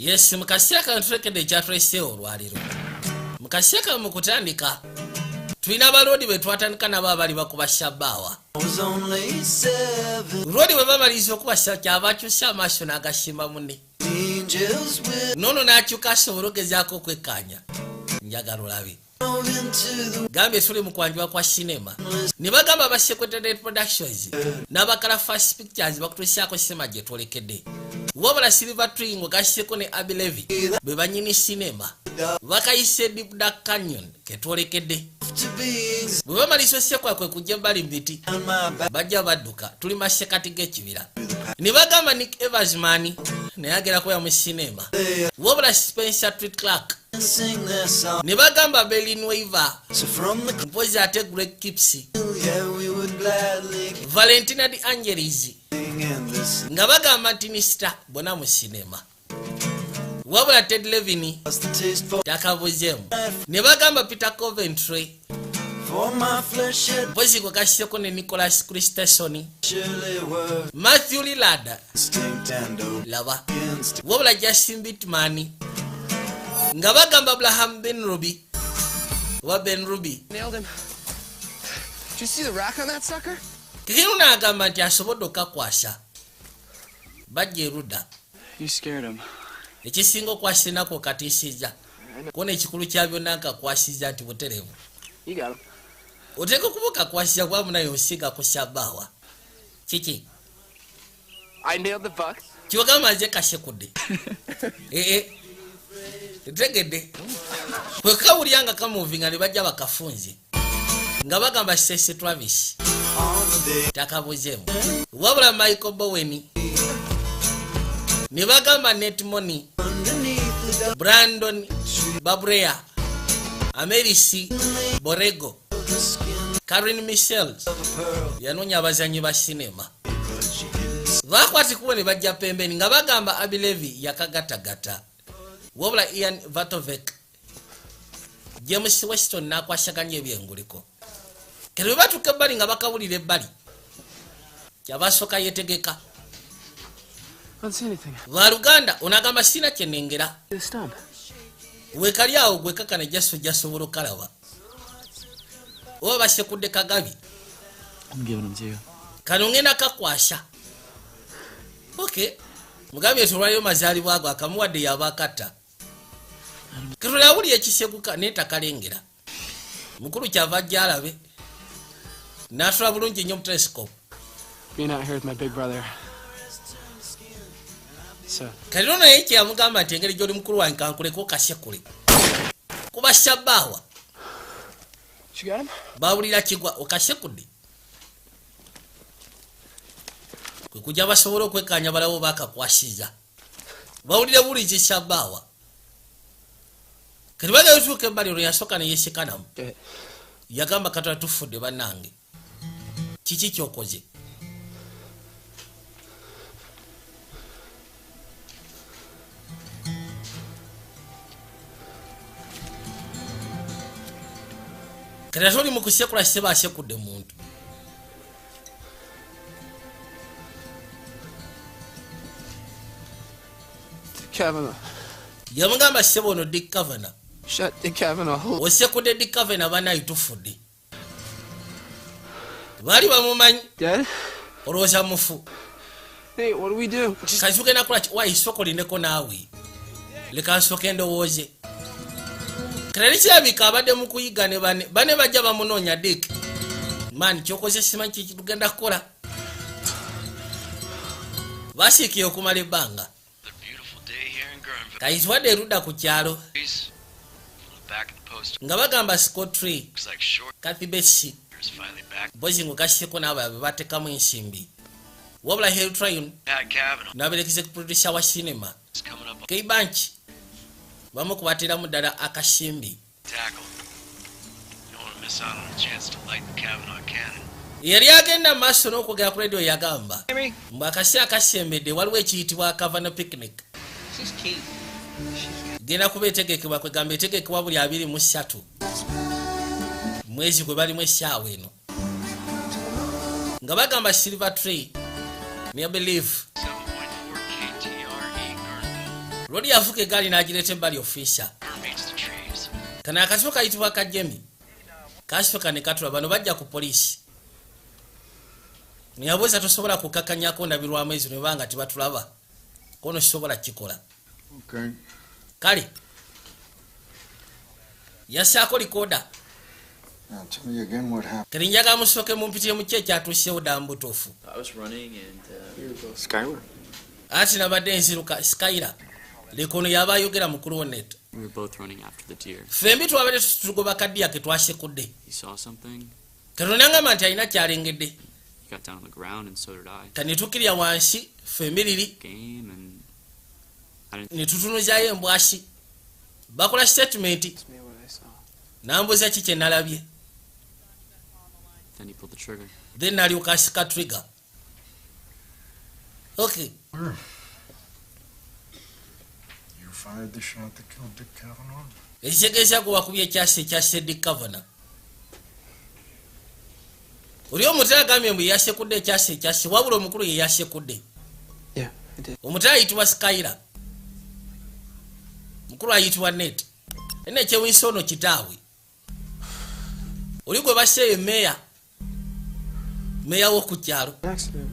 Yes, mu kaseera kano tulekedde ekyatuleseewo olwaliro. Mu kaseera kano mu kutandika tulina baloodi be twatandika nabo abali bakuba shabbaawa. Was only 7. Loodi bwe bamaliriza okuba kyava akyusa amaaso n'agasimba munne. Angels will Noono n'akyuka asobole ogezaako okwekkaanya. Njagala olabe. Into the Gambye tuli mu kwanjula kwa sinema ne bagamba aba Secretariat Productions n'abakala Fast Pictures bakutuusaako sinema gye twolekedde. Wabula Silver Tree ng'ogasseko ne Abby Levy be bannyini sinema, bakayise Deep Dark Canyon ketwolekedde. To beings Bwe bamalisa osekwa kwe kujja ebbali mu miti on my back. bajja badduka, tuli masekati g'ekibira. Ne bagamba Nick Eversman naye agera kubeera mu sinema, wabula Spencer Treat Clark Sing their song. ne bagamba Berlin Weaver, So from the mpozi ate Greg Kipsey, yeah, we would gladly Valentina De Angelis, sing in this. nga bagamba nti nisita bonna mu sinema, wabula Ted Levin What's the taste for takabuzeemu. Ne bagamba Peter Coventry, for my flesh? It mpozi gwe gasiseko ne Nicholas Christeson, surely were Matthew Lillard, instinct and laba, instinct. wabula Justin Bitman, nga bagamba Abraham Ben Ruby oba Ben Ruby. Nailed him. Did you see the rack on that sucker? Kikinu n'agamba nti asobodde okukakwasa bajja erudda. You scared him. Ekisinga okwasa ennaku okatiisizza kuona ekikulu kya byonna nkakwasiza nti butereevu. You got him. Oteeka okuba okakwasiza kuba munaye osiga ku ssabbaawa kiki. I nailed the buck. Kyogamba nze kasekudde ee tegedde bwe kawulira nga kamuvinga ne bajja bakafunze nga bagamba Sese Travis On the day takabuzeemu, wabula Michael Bowen, ne bagamba Netmoni, underneath the Brandon Babrea, Amerisi Borego, the skin Karin Michel of a pearl, yanoonya abazanyi ba sinema. But she didn't Bakwatikubo ne bajja pembeni nga bagamba Abilevi yakagattagatta, wabula Ian Vatovec, James Weston n'akwasaganya ebyenguliko. Kati bwe batuuka ebbali nga bakawulira ebbali, kyabasooka yetegeka. I don't see anything. Baluganda onagamba sina kyenengera. The stump. Wekali awo gwekakana jaso jasobola okalaba oba basekudde kagabi. I'm giving them to you. Kano ngenda kakwasa. Ok, mugambye tolwayo mazaalibwa ago akamuwadde yaba akatta. Ketulawulira ekiseguka naye takalengera. Mukulu kyava ajja alabe n'atula bulungi nnyo mu telescope. Being out here with my big brother. So, Kati no naye kyeyamugamba nti engeri gy'oli mukulu wange kankuleko okasekule kuba shabbaawa. You got him? Bawulira kigwa okasekudde kwe kujja basobole okwekanya balawo bakakwasiza bawulire bulizi shabbaawa. Kati bagala otuuka ebbali olwo yasooka neyesekanamu. Get. Yagamba Katonda tufudde bannange, kiki kyokoze? Kati ate oli mu kusekula seba asekudde muntu. Kavanaugh. Yamugamba sebo ono Dick Kavanaugh. Shut Dick Kavanaugh. Osekudde Dick Kavanaugh, banayi tufudde. Baali bamumanyi. Dead? Olowooza mufu? Hey, what do we do? Just Kati tugenda kukola ki? Wayi sooka olindeko naawe, leka nsooke endowooze. Kati kirabika abadde mu kuyiga ne bane bane bajja bamunoonya. Dick man, kyokoze simanyi kiki tugenda kukola. Basiikire okumala ebbanga. The beautiful day here in Guerneville. Kayitwadde erudda ku kyalo. From the back of the post Nga bagamba Scott Tree, looks like Short Kathy Betsy is finally back. mpozi ng'ogasseko n'abalala be bateekamu ensimbi, wabula Heltrain Pat Kavanaugh n'aberekeze producer wa cinema is coming up on Keibanki bamu kubateramu ddala akasimbi. tackle. You don't want to miss out on a chance to light the Kavanaugh cannon. Yali agenda mu maaso n'okwogera ku radio yagamba mbw akaseera kasembedde waliwo ekiyitibwa Kavanaugh picnic genda kuba etegekebwa kwegamba etegekebwa buli 23 mwezi gwe balimu essaawa eno nga bagamba Silver Tree ne Believe. 7.4 KTRE Guerneville. Lwoli yafuka egaali n'agireeta ebbali. Officer. Meets the trees. Kano akasibo kayitibwa ka Jemi kasitoka ne katula. Bano bajja ku poliisi, neyabuuza, tosobola kukakanyako ndabirwamu ezo nebanga tebatulaba kono? Kisobola kikola. Okay. Kale yasaako likoda. Now tell me again what happened. Kati njagala musooke mumpitire mu ki ekyatuusewo ddala mu butuufu. I was running and Skylar? Anti nabadde nziruka Skyla lekono yaba ayogera mukulu wo Net. We were both running after the deer. Ffembi twabadde tugoba kaddiya ke twasekudde. He saw something. Katonda ngamba nti alina kyalengedde. He got down on the ground and so did I. Kati netukkirya wansi ffembi liri Game and I didn't ne tutunuzayo embwasi bakola statement. Ask me what I saw. Nambuuza ki kye nalabye. Then he pulled the trigger. Then nalyoka asika trigger. Okay. Where? You fired the shot that killed Dick Cavanaugh? Ekitegeeza gwe wakubye ekyasi ekyasse Dick Cavanaugh? Oli omuto agambye mbu yasekudde ekyasi ekyasse, wabula omukulu ye yasekudde. Yeah, I did. Omuto ayitibwa Skyla, mukulu ayitibwa Net. Ena ekyewinsa ono kitaabwe oli gwe basseeyo meeya, meeya w'oku kyalo. Accident.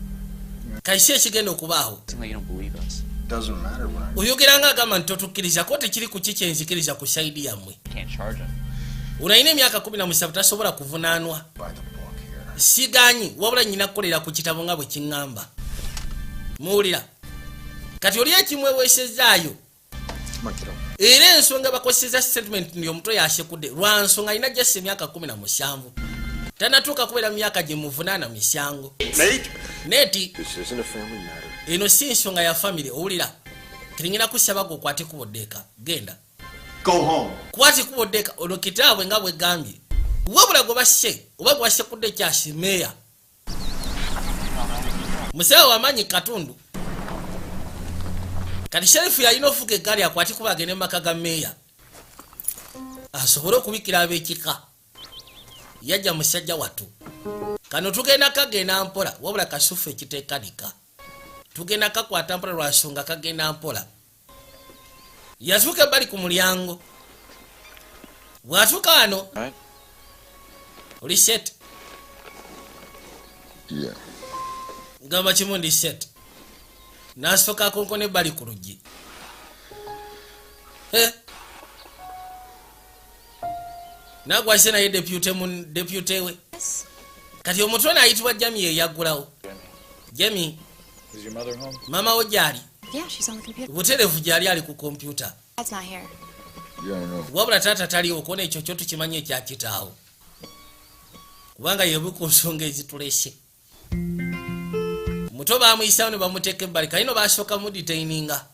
Kaisi ekigenda okubaawo. Seems like you don't believe us. Doesn't matter what I Oyogera nga agamba nti totukkiriza ko tekiri ku ki kyenzikiriza ku side yammwe. Can't charge him. Ono alina emyaka 17, tasobola kuvunaanwa. By the book here. Siganyi, wabula nyina kukolera ku kitabo nga bwe kiŋŋamba. Muwulira kati oli ekimweweesezaayo. Come on, kiddo. Era ensonga bakoseza statement nti omuto yasekudde lwa nsonga alina just emyaka 17, tanatuuka kubeera mu myaka gye muvunaana misango. Nate! Neti. This isn't a family matter. Eno si nsonga ya family, owulira? Kiringina kusaba gwe okwate kuboddeeka, genda. Go home. Kwate kuboddeeka. Ono kitaabwe nga bwe gambye, wabula gwe basse oba gwe basekudde kyasi meeya musawo wamanyi katundu. Kati sheriff yalina ofuka eggaali akwate kuba agende mu maka ga meeya asobole okubikira ab'ekika. Yajja musajja watu kano tugenda kagenda mpola, wabula kasufu ekiteekanika tugenda kakwata mpola lwansonga kagenda mpola. Yatuuka ebbali ku mulyango, bw'atuuka wano. Right. Oli set? Yeah. Gamba kimu, ndi set. N'asooka akonkona ebbali ku luggi. Eh. Nagwase naye deputy mu deputy we. Kati omutwe naayitibwa Jami yeyaggulawo. Jami. Is your mother home? Maama wo gyali? Yeah, she's on the computer. Butereevu gyali, ali ku kompyuta. Dad's not here. Yeah, I know. Wabula taata taliwo. Kuona ekyo kyo tukimanyi ekya kitaawo, kubanga yebu ku nsonga ezitulese. Muto bamuyisawo ne bamuteeka ebbali. Kalino basooka mudetaininga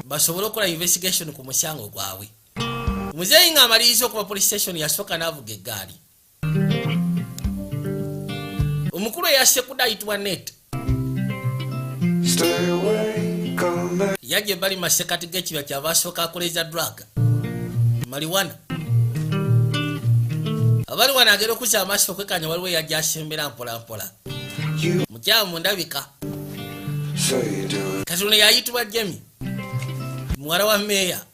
basobole okukola investigation ku musango gwabwe. Muzeeyi ng'amaliriza okuba police station, yasooka n'avuga eggaali. Omukulu eyasekudde ayitibwa Net. Stay away, come back. Yajja ebbali mu masekati g'ekibya, kyava asooka akoleza drug marijuana. Abali wano agenda okuzza amaaso okwekanya, waliwo eyajja asembera mpolampola. You mukyamu ndabika. say you do it. Kati ono yayitibwa Jemi, muwala wa meeya.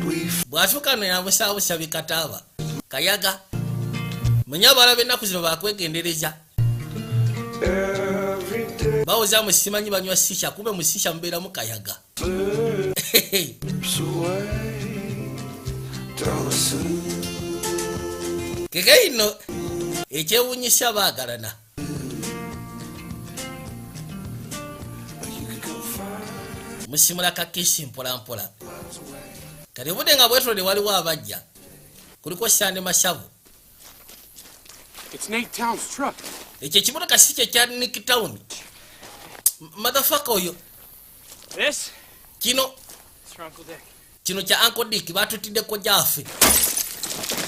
We Bw'atuuka no yamusaabusa bikataaba kayaga. Manye abawala b'ennaku zino bakwegendereza. Every day Bawoza musimanyi banywa shisha, kumbe mu shisha mubeeramu kayaga. slips away. Don't listen. Keke ino ekyewunyisa baagalana. But you could go five Musimula kakisi mpolampola. miles away. Kati obudde nga bwetolode, waliwo abajja, kuliko Sande Masavu. It's Nate Town's truck. Ekyo ekimotoka si kye kya Nick Town, motherfucker oyo? This? Kino. It's for Uncle Dick. Kino kya Uncle Dick, batutiddeko gyaffe.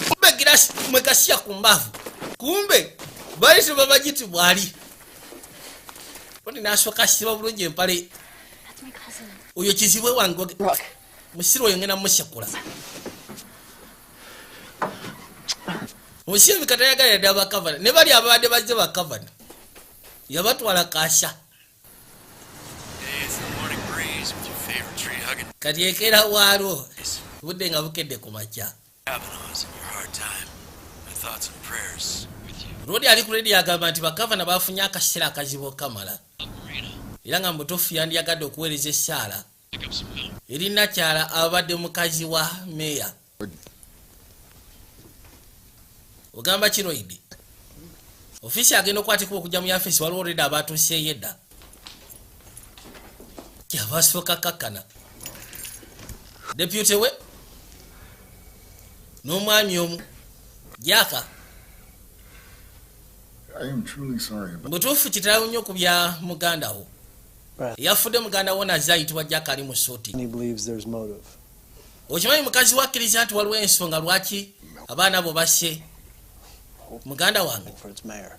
Kumbe girasi mwekasiya ku mbavu, kumbe bali tebamanyi ti bwali oni. Nasooka asiba bulungi empale. That's my cousin. Oyo kizibwe wange. Brooke. Musiru oyo ngenda musekula. Musirabika tayagalira ddala bakavana ne bali ababadde bazze bakavana yabatwala kasha. Hey, it's the morning breeze with your favorite tree Hugging Kati ekeera waalwo budde nga bukedde ku makya. Kavanaugh's in your hard time. My thoughts and prayers with you. Lwodi ali ku rediyo agamba nti bakavana bafunye akaseera akazibu okamala Marina, era nga mubutuufu yandiyagadde okuweereza essaala pick up some milk. Eri nakyala abadde mukazi wa meeya. Ogamba kiroidi ofiisi agenda okwatikibwa okujja mu yafesi, waliwo olredi abatuuseeyo edda kyava asooka kakkana deputy we n'omwami omu jaka. I am truly sorry about Mubutuufu kitalo nnyo ku bya muganda wo eyafudde. Muganda wo naze ayitibwa Jaka, ali mu suuti. He believes there's motive. Okimanyi mukazi wakkiriza nti waliwo ensonga lwaki abaana bo basse muganda wange. For its mayor.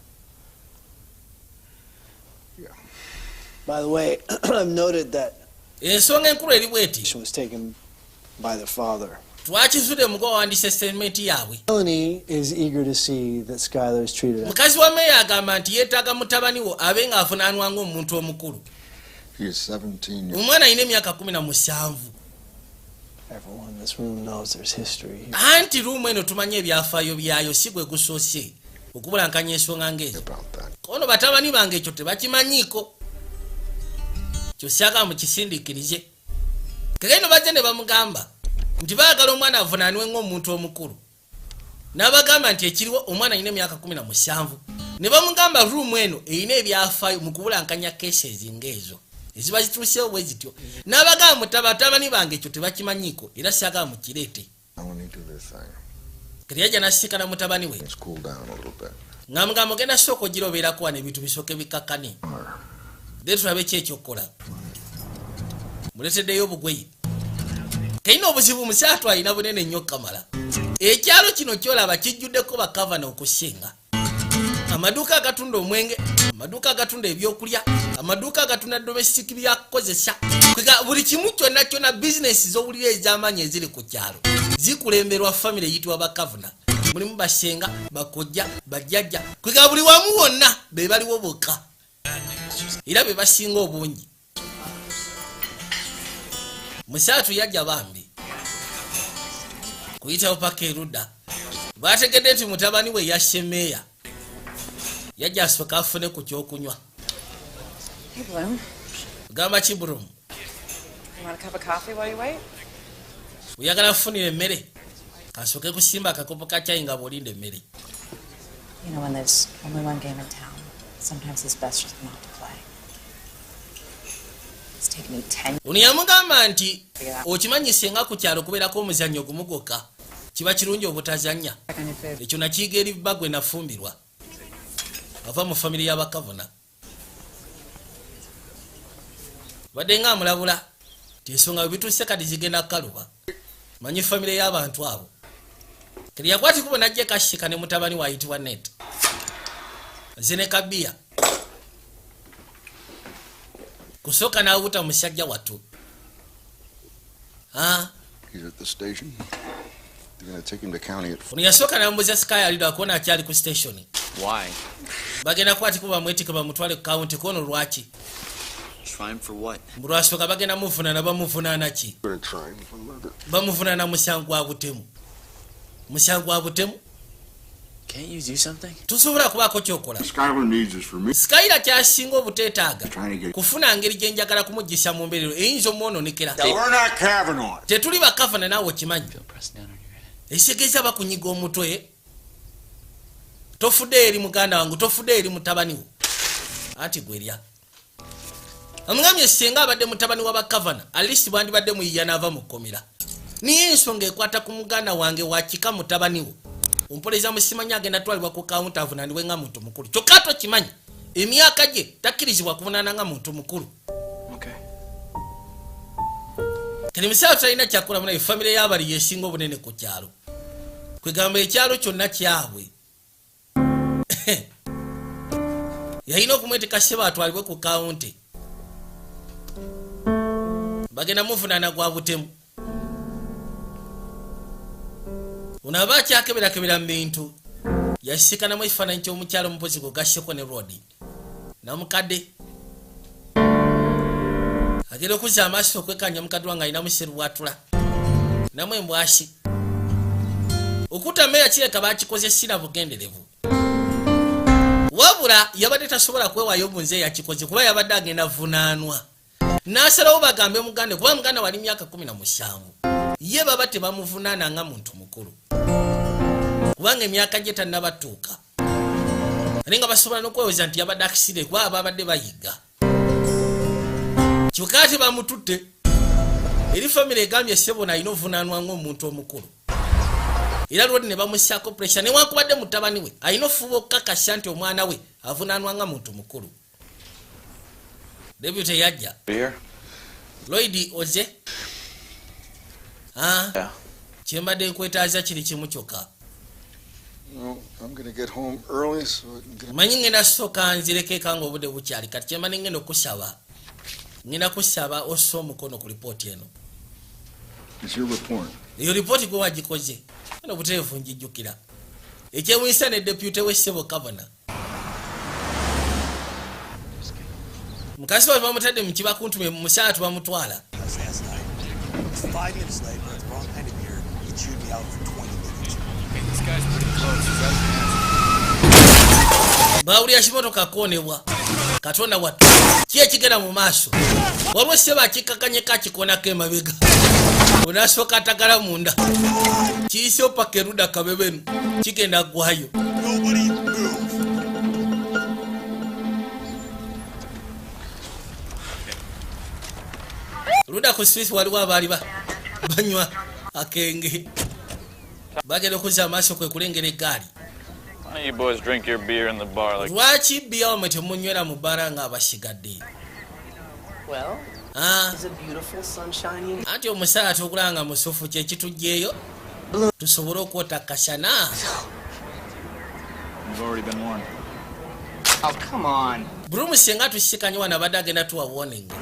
Yeah. By the way, I've noted that Ensonga enkulu eri bweti. was taken by the father. Twakizudde mugo wawandiisa statement yaabwe. Melanie is eager to see that Skylar is treated Mukazi wa meeya agamba nti yeetaaga mutabani wo abe ng'avunaanwa ng'omuntu omukulu. He is 17 years Omwana alina emyaka 17. Everyone in this room knows there's history here. Anti room eno tumanyi ebyafaayo byayo, si gwe gusoose okubulankanya ensonga ng'ezo. about that. Kono batabani bange ekyo tebakimanyiiko, kyosyagala mukisindiikirize. Kegeno bajja ne bamugamba nti baagala omwana avunaanwe ng'omuntu omukulu, n'abagamba nti ekiriwo omwana alina emyaka 17, ne bamugamba room eno erina ebyafaayo mu kubulankanya cases ng'ezo eziba zituuseewo bwe zityo, n'abagamba mutabatabani bange ekyo tebakimanyiiko era syagala mukireete. Melanie do their thing. Kati yajja nasisikana mutabani we Let's cool down a little bit. ng'amugamba ogenda sooka ogira obeerako wano ebintu bisooke bikakkane, then tulabe ki ekyokukola. Muleeteddeyo obugweyi kalina obuzibu musaatu alina bunene nnyo kamala. Ekyalo kino kyolaba kijjuddeko bakavana okusinga amaduuka agatunda omwenge, amaduuka agatunda ebyokulya, amaduuka agatunda domestic byakukozesa. Kwega buli kimu kyonna kyonna, bizinesi z'owulira ez'amaanyi eziri ku kyalo zikulemberwa famire eyitibwa bakavuna. Mulimu basenga, bakojja, bajjajja, kwega buli wamu wonna be baliwo bokka era be basinga obungi. Musaatu yajja bambi kuyitawo paka erudda bategedde nti mutabani we yasse meeya. Yajja asooka afune ku kyokunywa. Hey, Bloom. Gamba ki, Bloom? You want a cup of coffee while you wait? Oyagala kufunira emmere? Kasooke kusimba akakopo ka cyayi nga bw'olinda emmere. You know, when there's only one game in town, sometimes it's best just not to play. It's taken me 10 Ono yamugamba nti okimanyi senga ku kyalo kubeerako omuzannyo gumu gwokka, kiba kirungi obutazannya. Back on your food. Ekyo nakiyiga eri bba gwe nafumbirwa ava mu famire y'abakavuna. Badde nga amulabula ti ensonga bwe bituuse kati zigenda kukaluba. Manyi famire y'abantu abo. Kati yakwata ekubo najja ekashika ne mutabani waayitibwa Net ze ne kabiya kusooka n'awuta musajja wattu. Ah, He's at the station. They're gonna take him to county at ono yasooka namubuuza Sky alido akuona akyali ku station. Why? Bagenda kukwatiko bamwetike bamutwale ku county. Kono lwaki? Try him for what? Lwasooka bagenda muvunaana. Bamuvunaana ki? Gonna try him for murder. Bamuvunaana musango gwa butemu, musango gwa butemu. Can't you do something? Tusobola kubaako kyokola? Skylar needs is for me. Skyla kyasinga obuteetaaga Trying to get. kufuna ngeri gye njagala kumugisa mu mbeerero eyinza omwononekera. We're not Kavanaugh. Tetuli bakavana, naawe okimanyi. Feel pressed down on your head. Ekitegeeza bakunyiga omutwe. Tofudde eri muganda wange, tofudde eri mutabani wo. Anti gwerya amugambye senga abadde mutabani wa bakavana, at least bwandibadde muyiya n'ava mu kkomera, niye ensonga ekwata ku muganda wange wakika mutabani wo ompoleza musimanyi agenda twalibwa ku kawunti avunaanibwe nga muntu mukulu. Kyokka tokimanyi emyaka gye takkirizibwa kuvunaana nga muntu mukulu. Okay. Kati musawo talina kyakola munaye. Famire y'abali yesinga obunene ku kyalo, kwegamba ekyalo kyonna kyabwe. Yalina okumweteka ssebo atwalibwe ku kawunti, bagenda muvunaana gwa butemu. Ono aba akyakeberakebera mu bintu, yasisikanamu ekifaananyi ky'omukyalo omupozi gwe gasseko ne rodi namukadde. Agenda okuzza amaaso okwekanya mukadde wange alinamu serubwatula namwe mbwasi. Okutta meeya kireka bakikoze sira bugenderevu. Wabula yabadde tasobola kwewaayo bunze yakikoze kuba yabadde agenda vunaanwa. N'asalawo bagambe muganda kuba muganda wali myaka 17. Ye baba tebamuvunaana nga muntu mukulu. Kubanga emyaka gye tannabatuuka. Naye nga basobola n'okwewoza nti yabadde akisire kuba babadde bayiga. Kyokka ate bamututte. Eri famire egambye ssebo alina ovunaanwa ng'omuntu omukulu. Era lwodi ne bamussaako pressure newankubadde mutabani we alina ofuba okukakasa nti omwana we avunaanwa nga muntu mukulu. Deputy yajja. Lloyd oze. Kyembadde nkwetaaza kiri kimu kyokka. Manyi ngenda sooka nzireko eka ng'obudde bukyali kati kyembadde ngenda okusaba. Ngenda kusaba osse omukono ku lipooti eno. Eyo lipooti gwe wagikoze. Ono butereevu njijjukira. Ekyewuunyisa ne deputy we ssebo Kavana. Mukazi we bamutadde mu kibakuntume mu musaala tubamutwala. 5 minutes late, but the wrong kind of beer. He chewed me out for 20 minutes. Hey, this guy's pretty close. He's out of hands. Bawulira kimotoka koonebwa. Katonda wattu. Ki ekigenda mu maaso? Waliwo ssebo akikkakanyeko akikoonako emabega. Onasooka atagala munda. Kiyise opaka erudda kabebenu. Kigenda ggwayo. Ludda ku Swiss waliwo abaali banywa akenge. Bagenda okuzza amaaso kwe kulengera eggaali. Lwaki bbiya wammwe temunywera mu bbaala ng'abasigadde? Anti omusala tugula nga musufu kye kitujjeeyo tusobole okwota kasana. Brumu singa tusikanye wano abadde agenda tuwa warning.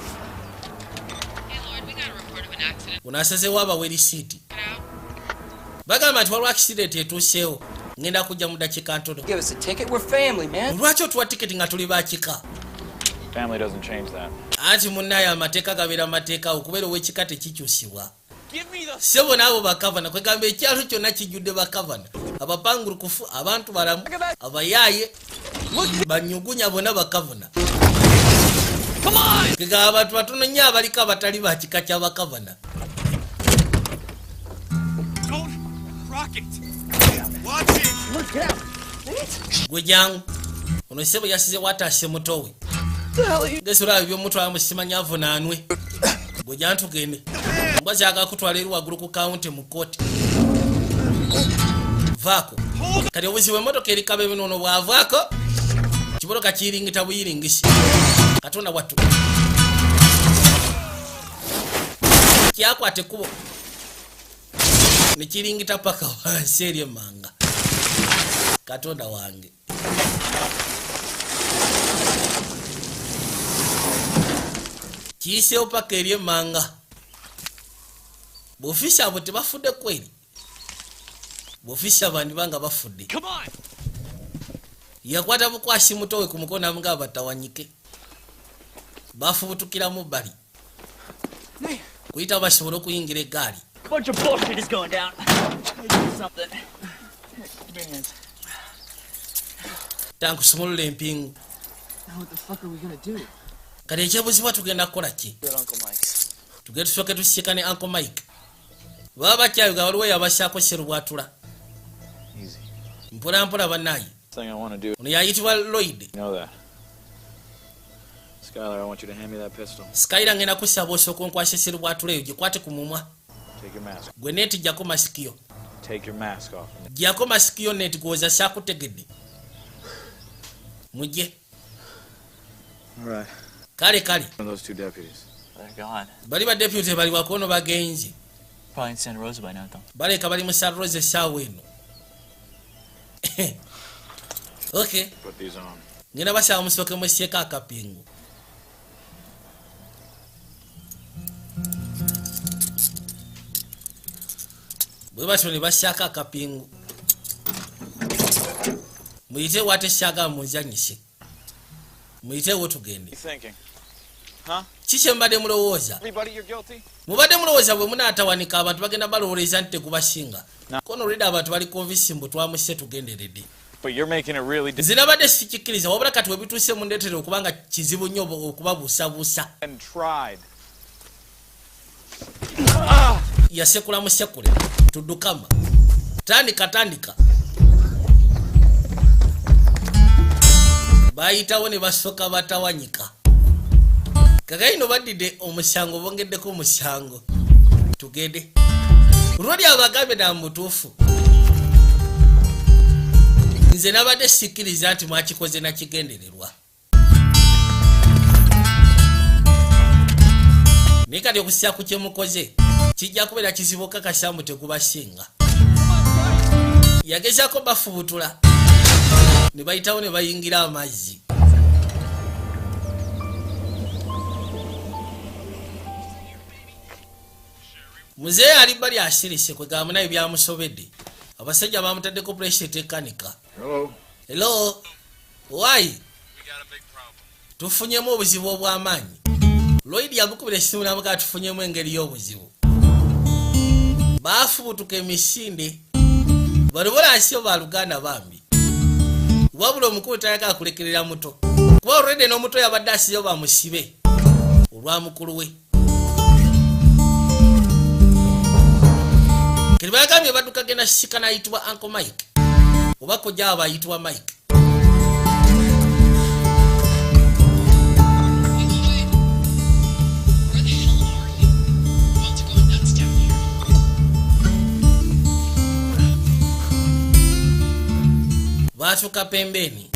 Onasazeewo abawe risiiti. Bagamba nti waliwo accident etuuseewo. Ngenda kujja mu dakiika ntono. Lwaki otuwa tiketi nga tuli bakika? Anti munnaye amateeka gabeera mateeka okubeera ow'ekika tekikyusibwa. Ssebo n'abo bakavana kwegamba ekyalo kyonna kijjudde bakavana. Abapangulukufu, abantu balamu, abayaaye, banyugunya bonna bakavana. Kwegamba abantu batono nnyo abaliko abatali ba kika kya bakavana. Gwe jangu. Ono ssebo yasize wataase muto we. Gesi olaba eby'omutwala mu simanyi avunaanwe. Gwe jangu tugende. Mbwa zaagala kutwala eri waggulu ku kawunti mu kkooti. Vaako. Kati obuzibu emmotoka eri kabebe n'ono bw'avaako, ekimotoka kiyiringita buyiringisi. Katonda wattu. Kyakwata ekkubo. Ne kiringita paka wansi eri emmanga. Katonda wange. Kiyiseewo paka eri emmanga. Bw'ofiisa abo tebafudde kweri. Bw'ofiisa bandiba nga bafudde. Yakwata bukwasi muto we ku mukono amugamba batawanyike. Bafubutukiramu bbali. Kuyita basobole okuyingira eggaali. Bunch of bullshit is going down. Something. Give me your hands. Tankusumulula empingu. Now what the fuck are we gonna do? Kati ekyebuzibwa tugenda kukola ki? Go to Uncle Mike's. Tugende tusooke tusisikane Uncle Mike. Baba bakyayoga waliwo yabassaako serubwatula. Easy. Mpola mpola bannaaye. Thing I want to do. Ono yayitibwa Lloyd. You know that. Skylar, I want you to hand me that pistol. Skylar ngenda kusaba osooka onkwase serubwatula eyo gikwate ku mumwa. Take your mask. Gwe neeti jjako masikiyo. Take your mask off. Jjako masikiyo neeti gwoza saakutegedde. Mujje. All right. Kale kale. One of those two deputies. They're gone. Bali ba deputy bali wakono bagenze. Probably in Santa Rosa by now, though. Baleka bali mu Santa Rosa essaawa eno. Okay. Put these on. Ngenda basaba musooke mwesseeko akapingu. Bwe batyo ne bassaako akapingu. Muyite wate ssaagala munzanyise. Muyiteewo tugende. You thinking? Huh? Ki kye mbadde mulowooza? Everybody, you're guilty? Mubadde mulowooza bwe munaatawanika abantu bagenda balowoleza nti tegubasinga. Kono olwedde abantu bali convince mbu twamuse tugenderedde. But you're making it really Nze nabadde sikikkiriza, wabula kati we bituuse mundeetera okubanga kizibu nnyo okubabuusabuusa. and tried. Yasekula musekule, tuddukama, tandika tandika. Bayitawo ne basooka batawanyika. Kakaino baddidde omusango, bongeddeko omusango. Tugende lwali abagambye ddala mubutuufu nze nabadde sikkiriza nti mwakikoze nakigendererwa, naye kati okusya ku kyemukoze kijja kubeera kizibu okakasa mbu tegubasinga. Yagezaako bafubutula ne bayitawo ne bayingira amazzi. Muzeeyi ali bali asirise kwegamba naye byamusobedde, abasajja bamutaddeko pressure tekanika. Hello. Hello, why tufunyemu obuzibu obw'amaanyi. Lloyd yamukubira essimu namugaa tufunyemu engeri y'obuzibu. Baafubutuka emisinde bano bolansiyo baluganda bambi, wabula omukulu tayagala kulekerera muto kuba olwedde n'omuto yabadde asiyo bamusibe olwa mukulu we. Kati bagambye badduka genda sisikana ayitibwa Uncle Mike oba kojja abo ayitibwa Mike. Baatuuka pembeeni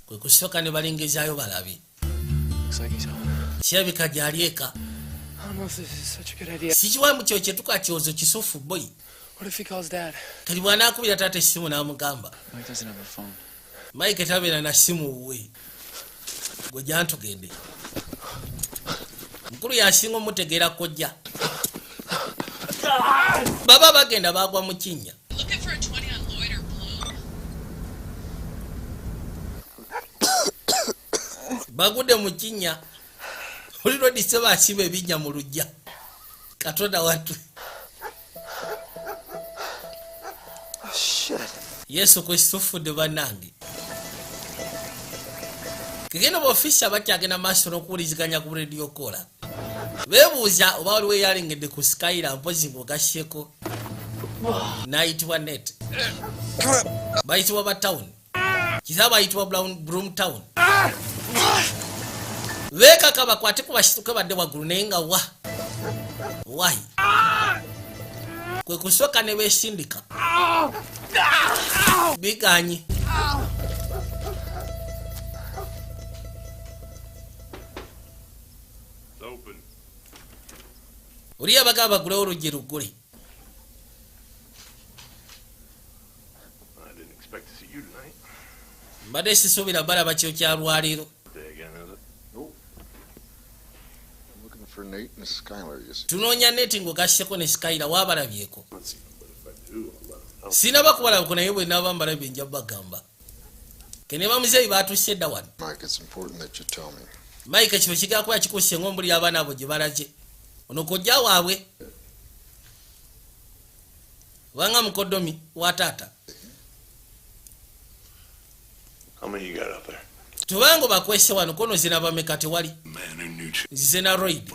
kwe kusooka ne balingizaayo balabe. Looks like he's home. Kirabika gyali eka. I don't know if this is such a good idea. Sikiwamu kyo kyetuka kyozo kisufu boy. What if he calls Dad? Kati bw'anaakubira taata essimu n'amugamba? Mike doesn't have a phone. Mike tabeera na ssimu wuwe. Gwe jantugende, mukulu yasinga omutegeera. Kojja baba bagenda bagwa mu kinnya. Looking for a 20 on Lloyd or Bloom? Bagudde mu kinnya. Oli lwedise basiba ebinnya mu lujja. Katonda wattu! Oh, shit. Yesu Kristo, fudde bannange. Kegenda baofiisi bakyagenda maaso n'okuwuliziganya ku radio kola, beebuuza oba waliwo eyalengedde ku Skyla, mpozi ng'ogasyeko n'ayitibwa Net. Bayitibwa ba town kiza bayitibwa Brown Broom Town. Beekaka bakwate ku basituke badde waggulu, naye nga wa wayi kwe kusooka ne beesindika biganye. It's open. Oli abagamba bagulewo oluggi luggule. I didn't expect to see you tonight. Mbadde sisuubira balaba kyo kya lwaleero. Day again, is it? I'm looking for Nate and Skylar, you see. Tunoonya Nate ng'ogasseko ne Skyla, waabalabyeko? Let's see, but if I do, I'll let 'em know. Sinaba kubalabako, naye bwe naaba mbalabye nja bagamba kene bamuzeeyi baatuuse dda wano. Mike, it's important that you tell me. Mike, kino kigala kuba kikuuse ng'ombulira abaana abo gye balaze. Ono kojja waabwe obanga mukoddomi wa taata. How many you got out there? Tubanga bakwese wano kono zina bameka? Tewali. Man who knew Nzize na Roid.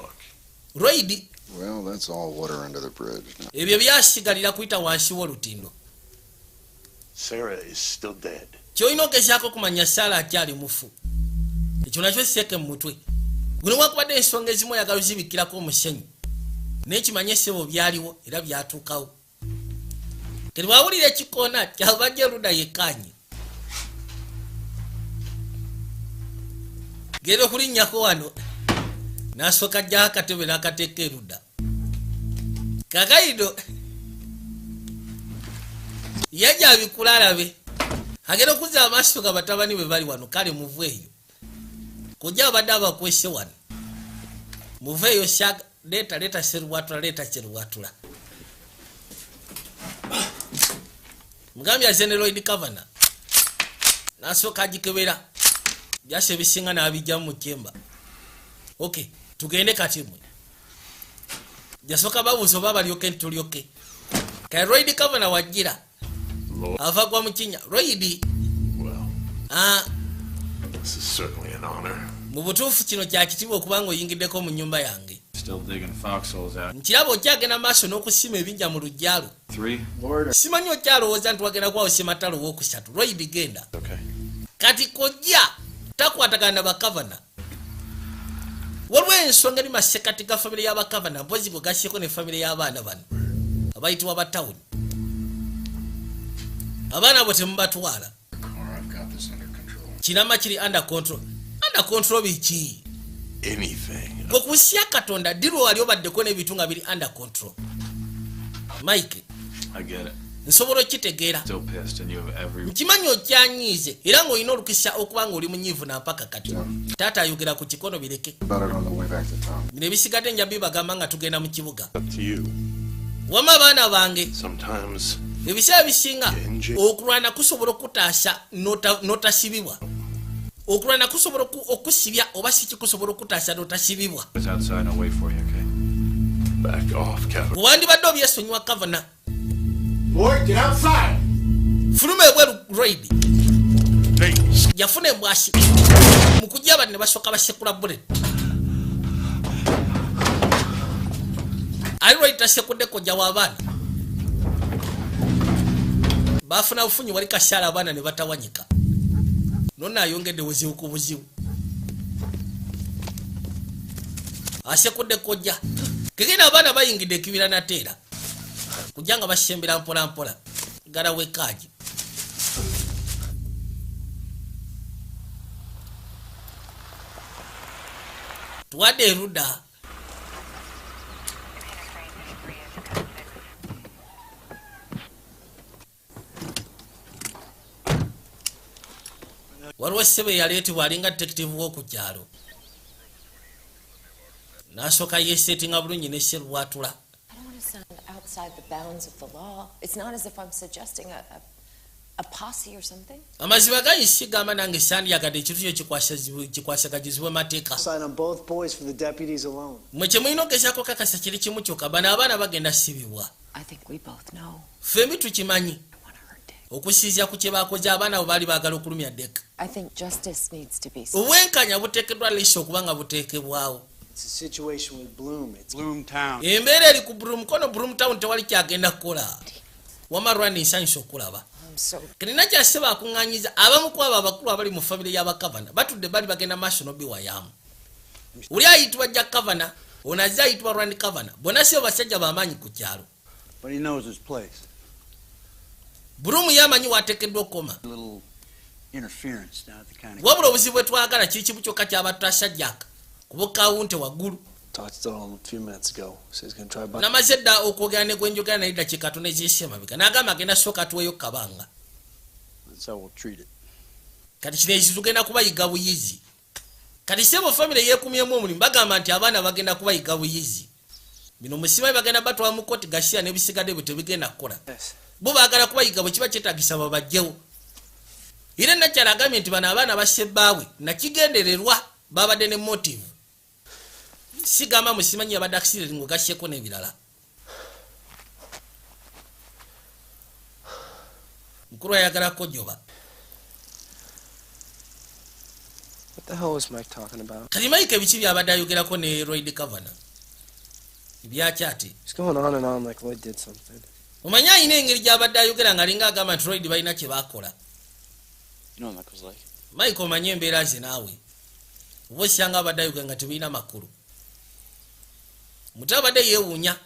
Roid. Well, that's all water under the bridge now. Ebyo byasigalira kuyita wansi w'olutindo. Sarah is still dead. Kyolina ogezaako okumanya, Saala akyali mufu. Ekyo nakyo siteeke mu mutwe guno. Wakubadde ensonga ezimu oyagala ozibikkirako omusenyu, naye kimanye essebo byaliwo era byatuukawo. Kati bwawulira ekikoona kyabajja erudda yekkaanye, genda okulinnyako wano n'asooka ajjaho akatebe n'akateeka erudda. Kakaido yajja abikula alabe agenda okuzza amaaso ga batabani bwe bali wano. Kale muveeyo kojja abadde abakwese wano, muveeyo. Leeta leeta serwatula, leeta serwatula. Mugambye aze ne Lloyd Kavana n'asooka agikebera byasa ebisinga n'abijjamu mu kyemba. Ok, tugende kati. Mwe jasooka babuuza oba balyoke nti tulyoke. Kale Lloyd Kavana wajjira ava gwa mukinya Lloyd. Well, Ah, this is certainly an honor. Mu butuufu kino kyakitiibwa okuba nga oyingiddeko mu nnyumba yange. Still digging foxholes out. Nkiraba okyagenda maaso n'okusima ebinja mu luggya lwo. Three? Simanyi okyalowooza nti wagenda kubawo sematalo owokusatu. Lloyd, genda. Okay. Kati kojja takwatagana na bakavana. Waliwo ensonga eri masekati ga famire y'abakavana, mpozi bwe gasyeko ne famire y'abaana bano abayitibwa batawuni. Abaana abo temubatwala. Car, I've got this under control. Kinama kiri under control. Under control biki? Anything. Gwe kusya Katonda, ddi lwe wali obaddeko n'ebintu nga biri under control, Mike? I get it. Nsobola okitegeera. Still pissed, and you have every Nkimanyi okyanyiize era ng'olina olukisa okuba nga oli munyiivu nampaka kati. Taata ayogera ku kikono, bireke. About it on the way back to town. Bino ebisigadde nja bibagamba nga tugenda mu kibuga. Up to you. Wama abaana bange, Sometimes ebiseera bisinga okulwana kusobola okutaasa n'otasibibwa. Okulwana kusobola okusibya oba si kikusobola okutaasa n'otasibibwa. It's outside and I'll wait for you, okay? Back off, Kevin. Wandibadde obyesonyiwa, Kavana. Lloyd, get outside! Fuluma ebweru, Lloyd. Nate, Yafuna embwasi mu kujja, bano ne basooka basekula bullet. Ali Lloyd tasekudde kojja w'abaana, bafuna bufunyi wali kasyala, abaana ne batawanyika. Nonna ayongedde buzibu ku buzibu. Asekudde kojja kegenda, abaana bayingidde ekibira nateera kujja nga basembera mpola mpola gala wekaaji. Tuwadde erudda. Waliwo ssebe eyaleetebwa alinga detective w'oku kyalo, n'asooka yeesetinga bulungi ne serwatula. I don't want to sound outside the bounds of the law. It's not as if I'm suggesting a posse or something. Amazima ganyi sigamba nange sandyagadde ekintu kyo kikwasaganyizibwe mateeka. Sign on both boys for the deputies alone. Mwe kye mulina ogezaako kakasa kiri kimu kyokka, bano abaana bagenda sibibwa. I think we both know. Ffembi tukimanyi okusinzira ku kye bakoze, abaana bwe baali baagala okulumya Deka. I think justice needs to be Obwenkanya buteekeddwa leesa okuba nga buteekebwawo. It's a situation with Bloom. It's Bloomtown. Embeera eri ku Broom, kono Broom Town tewali kyagenda kukola. Wama Rwanda, nsanyusa okulaba. I'm so Kirina kyaseba akuŋŋanyiza abamu ku abo abakulu abali mu famire y'abakavana batudde bali bagenda maaso n'obiwayaamu. Oli ayitibwa Jack Kavana, ono azze ayitibwa Rand Kavana, bonna si basajja bamaanyi ku kyalo. But he knows his place. Broom yamanyi wateekeddwa okukoma. A little interference down at the county. Wabula obuzibu bwe twagala kiri kimu kyokka kyabatasa Jack kuba kawunte waggulu. Talked to Donald a few minutes ago. So he's gonna try by. Namaze dda okwogera ne gwenjogera naye ddakiika tono eziyise emabega, n'agamba agenda sooka atuweeyo kabanga. That's how we'll treat it. Kati kino eki tugenda kubayiga buyizi. Kati sebo famire yeekumyemu omulimu, bagamba nti abaana bagenda kubayiga buyizi. Bino musimanyi bagenda batwala mu kooti gasiya n'ebisigadde bwe tebigenda kukola. Bo baagala kubayiga, bwe kiba kyetagisa babajjewo. Era nakyala agambye nti bano abaana basse bbaabwe nakigendererwa, babadde ne motive. Sigamba musimanyi yabadde accident ng'ogasyeko n'ebirala. Mukulu ayagala kojoba. What the hell was Mike talking about? Kati Mike biki byabadde ayogerako ne Lloyd Kavana ebyakyate? He's going on and on like Lloyd did something. Omanyi alina engeri gy'abadde ayogera ng'alinga agamba nti Lloyd balina kye baakola. You know what Michael's like. Mike omanyi embeera ze naawe, oba osanga abadde ayogera nga tebirina makulu. Muto abadde yeewuunya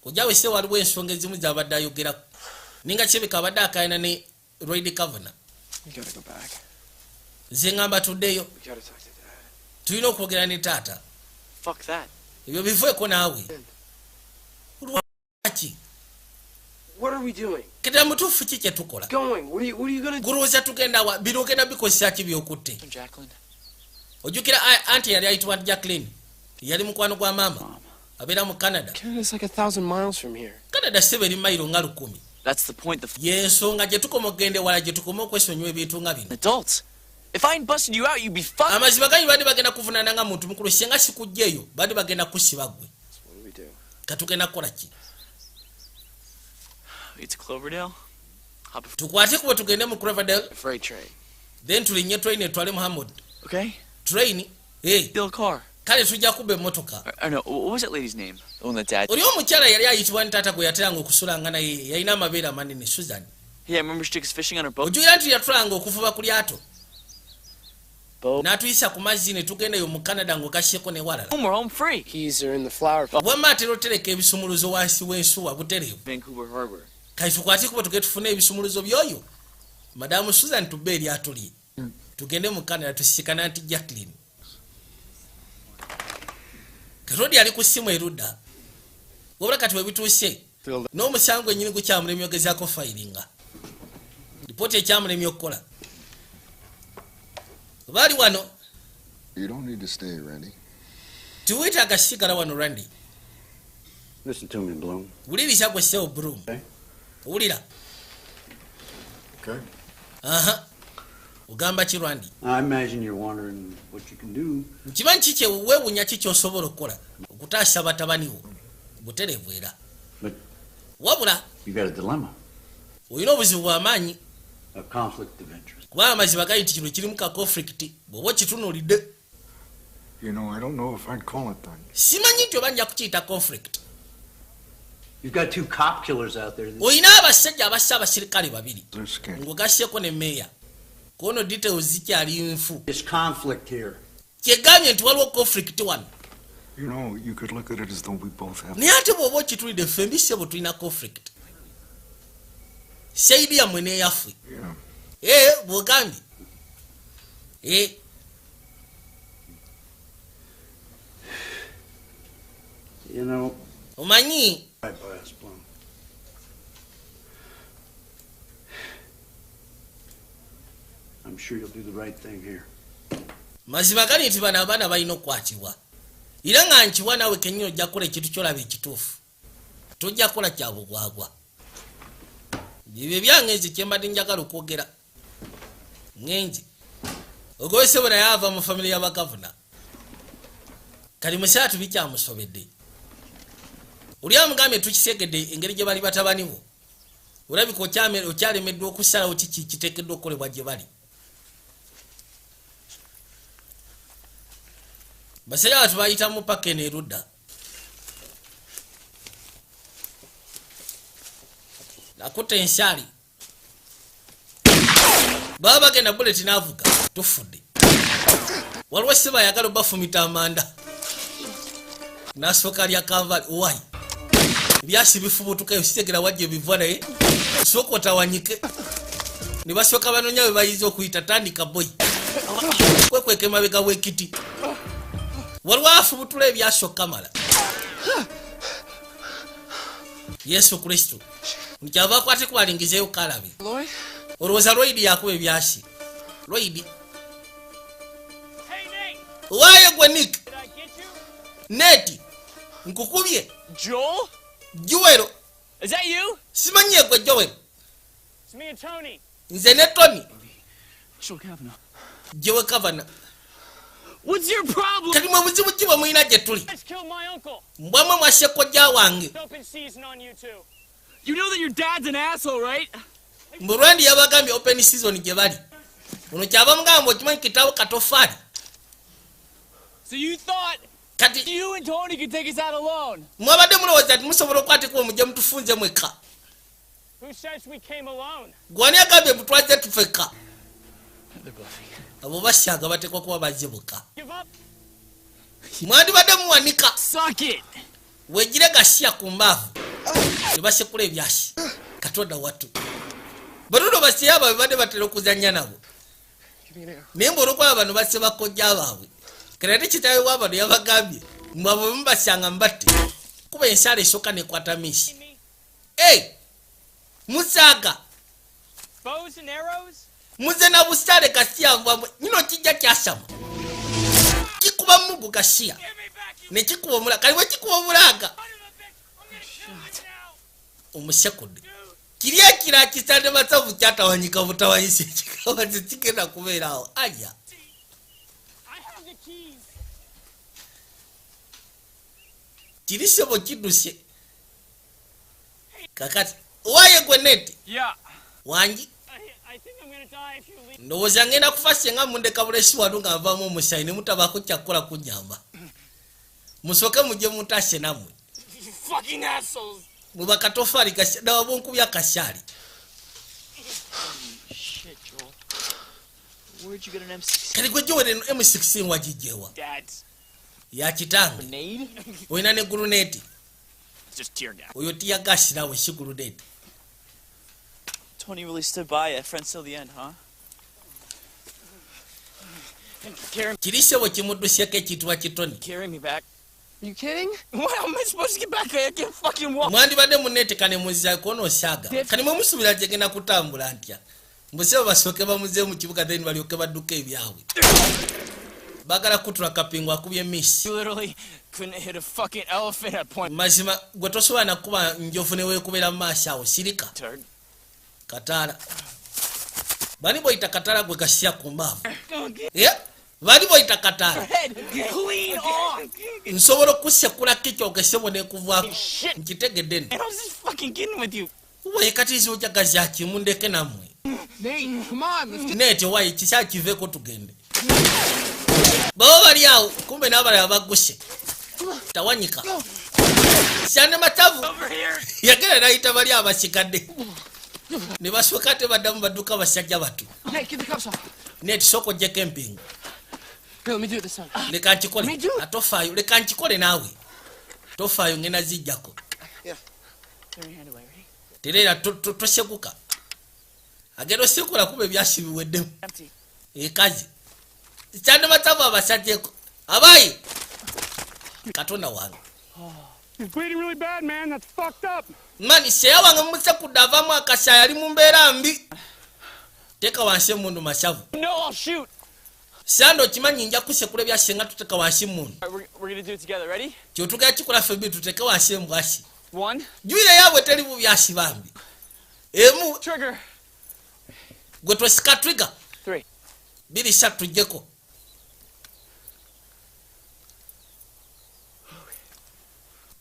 kojjawe se waliwo ensonga ezimu z'abadde ayogerako ninga kirabika abadde akayana ne Lloyd Kavana. We gotta go back. Nze ngamba tuddeyo. We gotta talk to Dad. Tulina okwogera ne taata. Fuck that. Ebyo biveeko naawe, lwaki? What are we doing? Ketera mutuufu ki kyetukola? Going. What are you gonna do? Gulowooza tugenda wa? Bino ogenda bikozesa ki byokutte? Jacqueline. Ojjukira anti yali ayitibwa Jacqueline, yali mukwano gwa maama, abeera mu Canada. Canada's like 1,000 miles from here. Canada sebe eri mayiro nga 1000. That's the point. The Yensonga gye tukoma okugenda ewala, gye tukoma okwesonyiwa ebintu nga bino. adults. If I hadn't busted you out, you'd be fucked. Amazima ganyi badde bagenda kuvunaana nga muntu mukulu. Singa sikujja eyo, badde bagenda kusiba gwe. What do we do? Katugenda kukola ki? It's Cloverdale. Hop a Tukwate kubo tugende mu Cloverdale. Freight train. Then tulinye train etwale Muhammad. Okay? Train, hey. Steal a car. Kale tujja kuba emmotoka. Or no, what was that lady's name? The one that Dad. Oli omukyala yali ayitibwa ni taata gwe yateranga okusulanga naye, yalina amabeere amanene, Susan. Yeah, remember she took us fishing on her boat? Ojulira nti yatulanga okuvuba ku lyato Boat. n'atuyisa ku mazzi ne tugenda eyo mu Canada ng'ogasyeko ne walala. Home, we're home free. Keys are in the flower pot. Wamma atera otereka ebisumuluzo wansi w'ensuwa butereevu. Vancouver Harbor. Kati tukwate kuba tugende tufune ebisumuluzo by'oyo madamu Susan, tubbe eryato lye tugende mu Canada tusisikana nti Jacklin Katodi ali ku ssimu erudda. Wabula kati webituuse n'omusango ennyini gukyamulemye ogezaako fayiringa lipooti, ekyamulemye okukola baali wano. You don't need to stay, Randy. Tiweetaaga sigala wano, Randy. Listen to me, Bloom. Wuliriza gwe ssebo Bloom, owulira? Okay. Aha, ogamba ki, Randy? I imagine you're wondering what you can do. Nkimanyi kikye weewunya ki kyosobola okukola okutaasa batabani wo butereevu era. But Wabula you got a dilemma, olina obuzibu bw'amaanyi, a conflict of interest. Kubanga amazima gali nti kino kirimu ka conflict bw'oba okitunuulidde. I don't know if I'd call it that. Simanyi nti oba nja kukiyita conflict. You've got two cop killers out there. Olina abasajja abassa abasirikale babiri They're scared. ng'ogasseko ne meeya kono details zikyali nfu. There's conflict here. Kyegambye nti waliwo conflict wano. You could look at it as though we both have. Naye ate bw'oba okitulidde ffembi ssebo tulina conflict, side yammwe n'eyaffe. Ee, bw'ogambye ee. Omanyi, Right by us, Bloom. I'm sure you'll do the right thing here. Mazima gali nti bano abaana balina okukwatibwa, era nga nkiwa naawe kennyini ojja kukola ekintu kyolaba ekituufu, tojja kukola kya bugwagwa. Byebyo ebyange nze kyembadde njagala okwogera ŋŋenje ogwesebo, naye ava mu famire y'abagavuna. Kali musaatu bikyamusobedde. Oli amugambye, tukisegedde engeri gye bali batabani bo, olabika okyalemeddwa okusalawo kiki kiteekeddwa okukolebwa gye bali. Basajja batu bayitamu paka eno erudda nakutta ensyali, baba bagenda buleti n'avuga. Tufudde, waliwo siba ayagala obafumita amanda nasooka lya kanvali owai ebyasi bifubutukayo sitegera wajja ebiva, naye sooka otawanyike ne basooka banoonya bwe bayinza okuyita. Tandika boyi kwekweka emabega w'ekiti, waliwo afubutula ebyasi okukamala. Yesu Kristo, nkyava akwate kubalingizeyo kalabe. Lloyd? Olowooza Lloyd yakuba ebyasi? Lloyd waayo gwe Nick Nate, nkukubye? Joel? Joel. Is that you? Simanyi egwe Joel. It's me and Tony. Nze ne Tony. Joel Kavanaugh. Joel Kavanaugh. What's your problem? Kati mwe buzibu ki bwe mulina gye tuli? Let's kill my uncle. Mbwamwe mwasse kojja wange. It's open season on you two. You know that your dad's an asshole, right? Mbulwandi yabagambye open season gye bali. Ono kyava mugamba okimanyi kitabo katofaali. So you thought Kati you and Tony could take us out alone? Mwabadde mulowooza nti musobola okwatikwa omujje mutufunze mwekka? Who says we came alone? Gwani agambye mutwazze tufekka? They're bluffing. Abo basyaga bateekwa kuba bazze bokka. Give up. Mwandibadde muwanika. Suck it. Wegire gasya ku mbaavu ne basekula ebyasi. Katonda wattu, batuno basya baabwe badde batera okuzannya nabo, naye mbaolwokuba bano basse bakojja baabwe, kati ate kitaawe wa bano yabagambye mbwabwe mubasyanga mbatte kuba ensala esooka nekwata miisi. Ei, musaaga. Bows and arrows? Muze na busale gasiya mbwabwe nyino kijja kyasama kikuba mugu gasiya nekikuba omulaga. Kali bwe kikuba omulaga omusekudde Kiri ekira kitande masavu kyatawanyika butawanyisa ekikaba tekigenda kubeera awo aya. Kiri sebo kidduse. Kakati waye gwe Nate. Wangi. Ndowooza ngenda kufa singa mundeka bulesi wano nga nvaamu omusaayi ne mutabaako kyakukola kunnyamba. Musooke mujje muntaase nammwe. Mwe bakatofaali nawa bunkubya kasyali. Kati gwe Joel eno M16 wagijjewa? Ya kitange. Olina ne guluneeti. Oyo tear gas nawe si guluneeti. Tony really stood by you, friends till the end, huh? Kirise bwe kimuddusyeko ekiyitibwa kitoni. Carry me back. You kidding? What am I supposed to get back? I can't fucking walk. Mwandibadde munneetekane ne muzzaako onosaaga. Kati mwe musuubira gye genda kutambula ntya? Mbusebo basooke bamuze mu kibuga then balyoke badduke ebyabwe. Baagala kutula kapingu akubye miss. You literally couldn't hit a fucking elephant at point. Mazima gwe tosobola nakuba njovu ne weekubeera mu maaso awo sirika. Turd. Kataala. Bani boyita kataala gwe gasya ku mbaavu. Yeah? Bani boyita kataala. Head clean off. Nsobola okusekula kikyo nekuvaako. Nkitegedde nno. And I was just fucking kidding with you. Waye kati ojagaza ki mundeke nammwe. Nate, come on, let's get. Nate waye kisa kiveeko tugende. Baba bali awo kumbe n'abalala bagguse. Tawanyika. Kyane matavu. Over here. Yagenda n'ayita bali abasigadde. Ne basooka ate baddamu badduka basajja batu. Nate, get the cuffs off. Nate sooka oggyeko empingu. Here, let me do it this time. Leka nkikole. Atofaayo leka nkikole naawe. Tofaayo ngenda zijjako. Yeah. Turn your hand away, ready? Tereera tosekuka. Agenda osekula kuba ebyasi biweddemu. Empty. Ekazi. Kyane matavu abasajjeko. Abayi. Katonda wange. He's bleeding really bad, man. That's fucked up. Mani seya wange musekudde avaamu akasaayi ali mu mbeera mbi. Teeka wansi emundu masavu. No, I'll shoot. Sando okimanyi nja kusekula ebyasi nga tuteeka wansi mundu. All right, we're gonna do it together. Ready? Kyotugenda kikola ffembi tuteeke wansi embwasi. One. Jwire yaabwe teri mu byasi bambi. Emu. Trigger. Gwe tosika trigger. Three. 2 3 tujjeko.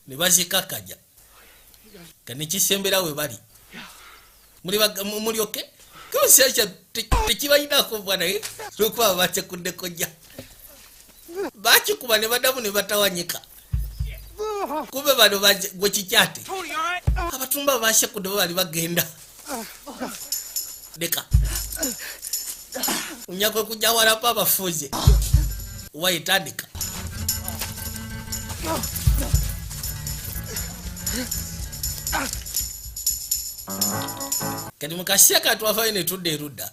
Ne bazikakaja. Kane kisembera we bali. Muli muli okay? Kosha tekibayinako bwana eh? Lwokuba batekuddeko jja. Bakikuba ne baddamu ne batawanyika. Kumbe bano gwe kikyate. Tony, all right? Abatumba basekudde bo bali bagenda. Leka. Unyakwe kujja walapa abafuze. Wayitandika. Kati mu kaseera katwavayo ne tudda erudda.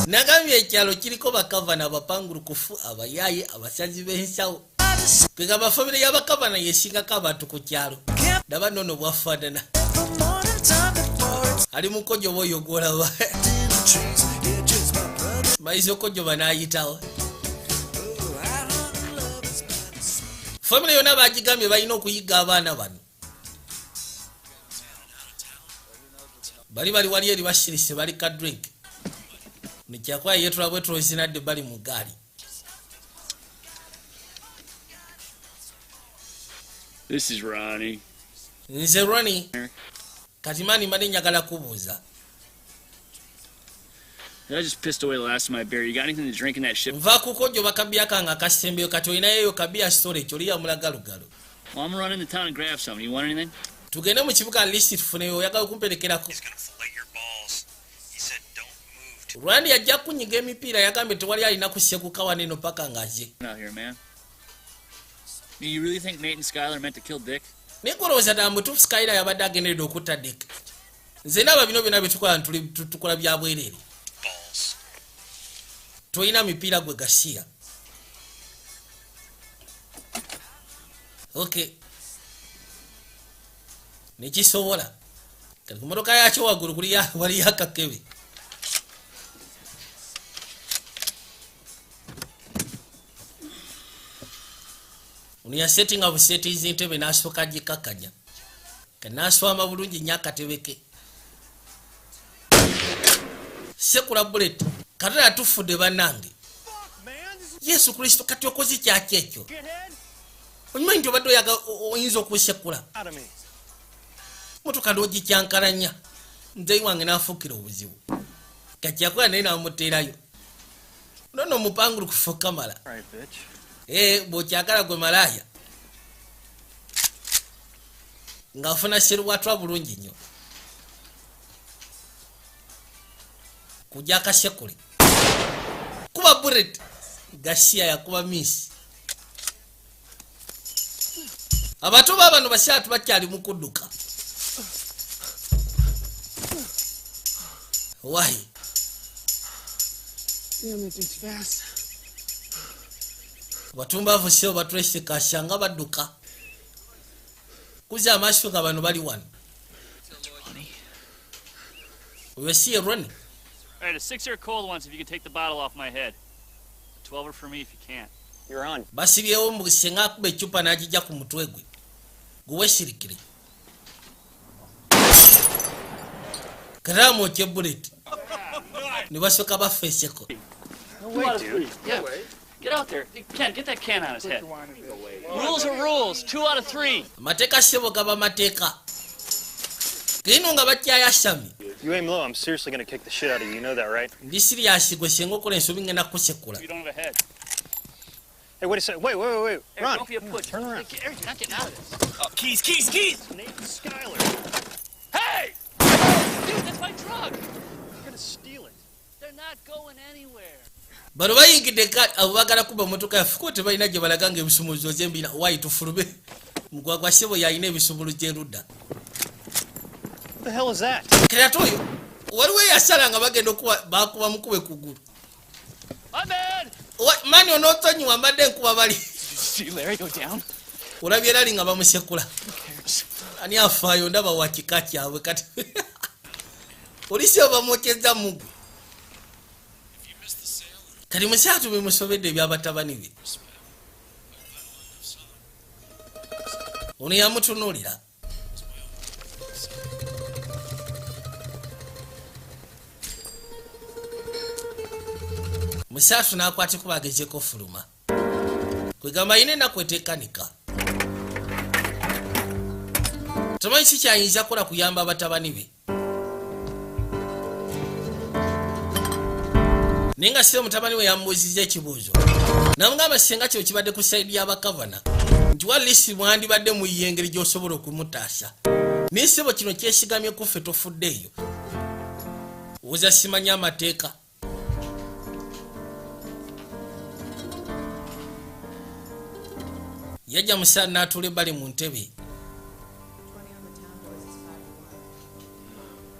Nagambye ekyalo kiriko bakavana abapangulukufu, abayaaye, abasazi b'ensawo. Kwegamba famire y'abakavana yesingako abantu ku kyalo. Ndaba nnono bwafaanana. Ali mukojoba oyo gw'olaba. Mayiza okojoba n'ayitawo. Famire yonna bagigambye balina okuyiga abaana bano. Bali bali wali eri basirise bali ka drink. Nikyakuba yeetula bwetuloozi nadde bali mu ggaali. This is Ronnie. Nze Ronnie. Kati mani mbadde njagala kubuuza. I just pissed away the last of my beer. You got anything to drink in that ship? Nva kukojoba kabiya kange akasembeyo kati olinayo eyo kabiya storage oli yamulaga lugalo. Well, I'm running to town and grab something. You want anything? Tugende mu kibuga at least tufuneyo oyagala okumperekerako. Rwandi yajja kunyiga emipiira yagambye tewali alina kusekuka wano eno paka ng'azze. Out here, man. You really think Nate and Skylar meant to kill Dick? Naye golowooza ddala mutuufu Skylar yabadde agenderedde okutta Dick. Nze ndaba bino byonna bye tukola tukola bya bwereere. Tolina mipiira gwe gasiya. Okay. Nekisobola. Kati ku mmotoka yakyo waggulu kuli waliyo akakebe. Ono yasetinga busetizi ntebe n'asooka agikakanya. Kati n'aswama bulungi nnyo akatebe ke. Sekula bullet. Katonda tufudde bannange. Yesu Kristo, kati okoze kyaki ekyo? Okimanyi nti obadde oyaga oyinza okusekula Out of me. Motoka n'ogikyankalanya, muzeeyi wange n'afuukira obuzibu. Kati yakola naye n'amuteerayo nono omupangulukufu kamala. All right, bitch. Eh, bw'okyagala gwe malaaya ng'afuna serwatwa bulungi nnyo kujja akasekule kuba bullet gasiya yakuba miss. Abato ba bano basatu bakyali mu kudduka. Wahi. Damn, that thing's fast. Batumbavu sebo batulese nga badduka kuza amaaso nga bano bali wano. Oyo si ye Roni. All right, a sixer of cold ones if you can take the bottle off my head. A 12er for me if you can't. You're on. Basibyewo mbu senga akuba eccupa n'agijja ku mutwe gwe guwesirikire katamwokye bullet ne basooka bafeeseko. No way, dude. Yeah. Get out there. Ken, get that can on his head. Rules are rules. 2 out of 3. Amateeka sebo gaba mateeka kino nga bakyayasami. You aim low, I'm seriously gonna kick the shit out of you. You know that, right? Ndi serious, gwe senga okola ensobi ngenda kusekula. You don't have a head. Hey, wait a second. Wait, wait, wait, wait. Eric, Ron. don't be a putz. Turn around. Eric, you're not getting out of this. Oh, keys, keys, keys! Nathan Schuyler. Hey! Dude, that's my drug. You're gonna steal it. They're not going anywhere. Bano bayingidde ka abo bagala kuba motoka yaffe ko tebalina gye balaga nga ebisumuluzo gyembina. Wayi tufulube mugwagwa sebo yalina ebisumuluzo gyerudda. What the hell is that? Kati ate oyo waliwo eyasala nga bagenda okuba bakuba mukube kugulu. My bad. Mani onootonyiwa mbadde nkuba bali. See Larry go down? Olabye erali nga bamusekula. Ani afaayo ndaba wa kika kyabwe kati polisi bamwokyeza mugu. Kati musaatu bimusobedde ebyabatabani be. Ono yamutunuulira. Musaatu n'akwata kuba agezeeko fuluma. Kwegamba ayina ennaku eteekanika. Tamanyi ki kyayinza kukola kuyamba batabani be. Naye nga sire mutabani we yamubuuzizza ekibuuzo. Namugamba singa kino kibadde ku side y'abakavana nti wa lisi mwandibadde muyiye engeri gy'osobola okumutaasa. Naye ssebo kino kyesigamye ku ffe tofuddeeyo. Owoza simanyi amateeka. Yajja musaana n'atuula ebbali mu ntebe.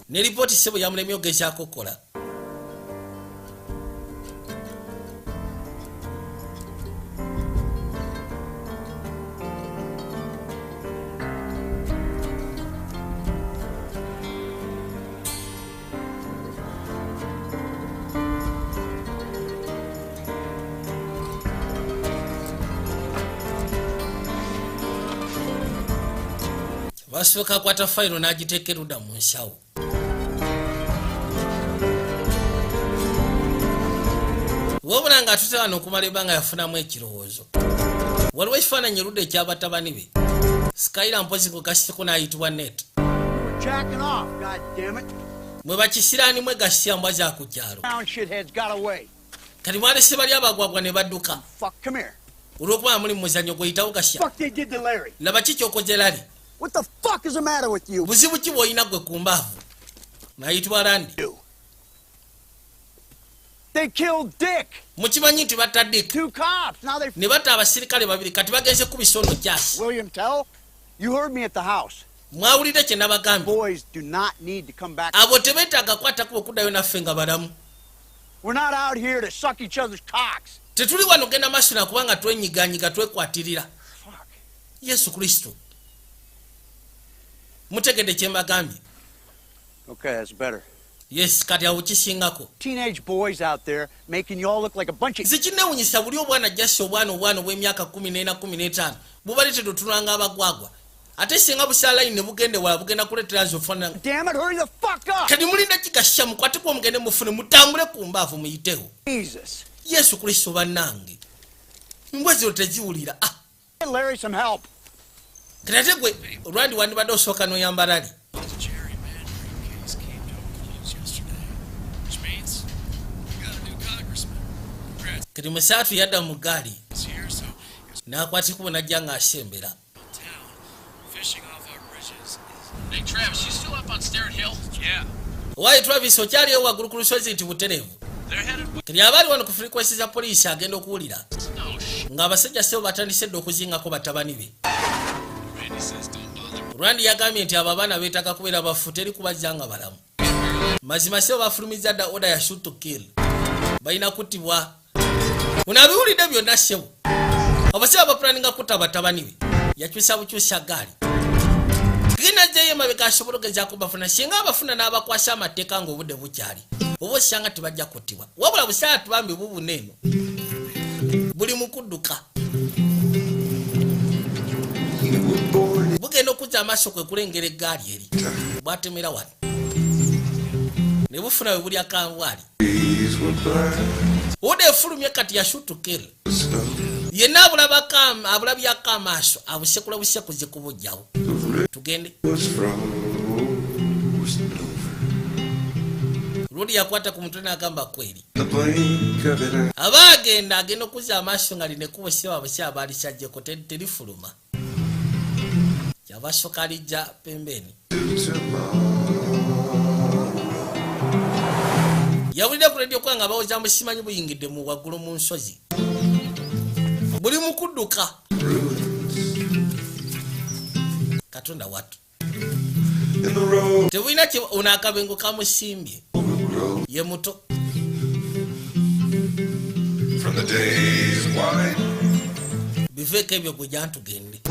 Ne lipooti ssebo yamulemye ogezaako okukola. Basooka akwata fayiro n'agiteeka erudda mu nsawo. Wabula ng'atute wano okumala ebbanga yafunamu ekirowoozo. Waliwo ekifaananyi erudda ekyabatabani be. Skyler mpozi gwe gasiteko n'ayitibwa Net. We're jacking off, God damn it. Mwe bakisiraani mwe gasya mbwa za ku kyalo. Brown shitheads got away. Kati mwalese bali abagwagwa ne badduka. Fuck, come here. Olw'okuba muli mu muzannyo gweyitawo gasya. Fuck they did to Larry. Laba ki ky'okoze Larry. What the fuck is the matter with you? Buzibu ki bw'olina gwe ku mbaavu? N'ayitibwa Randy. They killed Dick. Mukimanyi nti batta Dick. 2 cops. Now they ne batta abasirikale babiri kati bagenze kubisa ono kyasi. William Tell, you heard me at the house. Mwawulidde kye nabagambye. Boys do not need to come back. Abo tebeetaaga kukwata okuddayo naffe nga balamu. We're not out here to suck each other's cocks. Tetuli wano genda maaso na kubanga twenyiganyiga twekwatirira. Yesu Kristo. Mutegedde kye mbagambye. Okay, that's better. Yes, kati awo kisingako. Teenage boys out there making you all look like a bunch of Nze kinneewunyisa buli obwana jasi obwana obw'emyaka 14 15 bubaleetedde otunula ng'abagwagwa. Ate singa busalayini ne bugende wala bugenda kuleetera nze ofaanana. Damn it, hurry the fuck up! Kati mulinda kikasha, mukwateko mugende mufune, mutambule ku mbaavu muyitewo. Jesus. Yesu Kristo, bannange, mbwa zino teziwulira. Ah. Get Larry some help. Kati ate gwe olwandi wandibadde osooka n'oyamba Larry. Jerry Mandarin case came to a close yesterday, which means we got a new congressman. Congrats. Kati musaatu yadda mu gaali He's here, so n'akwata ekubo n'ajja ng'asembera. town fishing off our bridges. Hey, Travis, you still up on Starrett Hill? Yeah. Owaayi Travis, okyaliyo waggulu ku lusozi? Nti butereevu. They're headed. Kati abaali wano ku frequency za poliisi agenda okuwulira No shit. ng'abasajja sebo batandise dda okuzingako batabani be. Randy says don't bother. Rwandi yagambye nti abo abaana beetaaga kubeera bafu, teri kubajja nga balamu. Mazima sebo bafulumiza dda order ya shoot to kill, balina kuttibwa. Ono abiwulidde byonna ssebo, abasebo bapulaninga kutta batabani be. Yakyusa bukyusa gaali ginajjayo emabega asobole ogezaako bafuna. Singa abafuna n'abakwasa amateeka ng'obudde bukyali, oba osanga tebajja kuttibwa. Wabula busaala tubambi bubuna eno buli mu kudduka bugenda okuzza amaaso kwe kulengera eggaali eri bwatemera wano ne bufuna bwe bulya kanvaali. Trees were black. Oda efulumye kati ya shoot to kill. Yenna abulabyako amaaso, abusekula busekuzi kubujjawo. Tugende. Was frozen over. Luli yakwata ku mutwe n'agamba kweri. The blink of an eye. Aba agenda agenda okuzza amaaso nga linekubo seba busi abaalisajjeko terifuluma, kyava asooka alijja pembeni. Tomorrow. Yawulira ku radio kubanga bawoza musimanyi buyingidde mu waggulu mu nsozi, buli mu kudduka. Katonda wattu. In the road. Tebulina ono akabengo kamusimbye ye muto. From the day's wide Biveeko ebyo, gwe jantugende.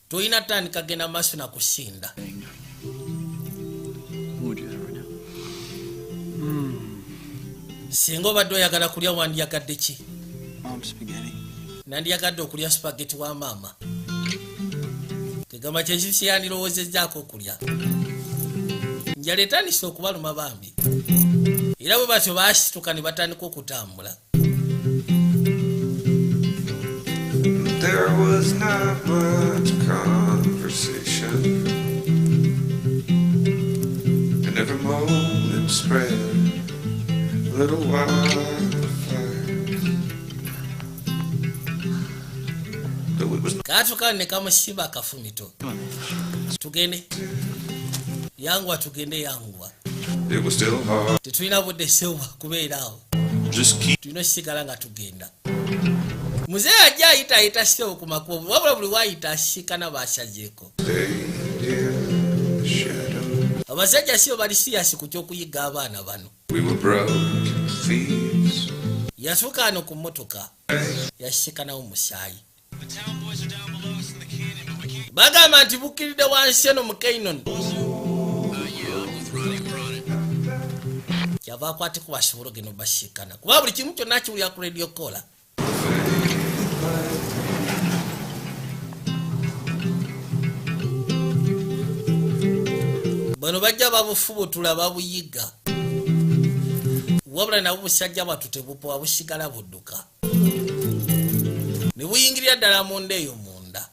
Tolina tandika genda maaso nakusinda. What would you have right now? Singa obadde oyagala kulya, wandiyagadde ki? Mom's spaghetti. Nandiyagadde okulya spaghetti wa maama. Kegamba kyekibi kyeyandirowoozezzaako okulya. Njala etandise okubaluma bambi, era bwe batyo baasituka ne batandika okutambula. There was not much conversation, and every moment spread a little wildfire. Though it was Kaatuka ne kamusiba akafumito. Tugende, yanguwa, tugende, yanguwa. It was still hard. Tetulina budde sewba kubeera awo. Just keep Tulina osigala nga tugenda. Muzeeyi ajja ayitaayita sebo ku makubo, wabula buli waayita asiikana basazeeko. Stayed in the shadow. Abasajja sibo bali serious ku kyokuyiga abaana bano. We were broken thieves. Yatuuka ano ku mmotoka, yasiikanawo musaayi. Bagamba nti bukkiridde wansi eno mu canyon, kyava akwateko basobole ogenda obasiikana, kuba buli kimu kyonna kiwulira ku radio collar. Bano bajja babufubutula babuyiga, wabula nabwo busajja bwattu tebupowa, busigala budduka ne buyingirira ddala munda eyo munda.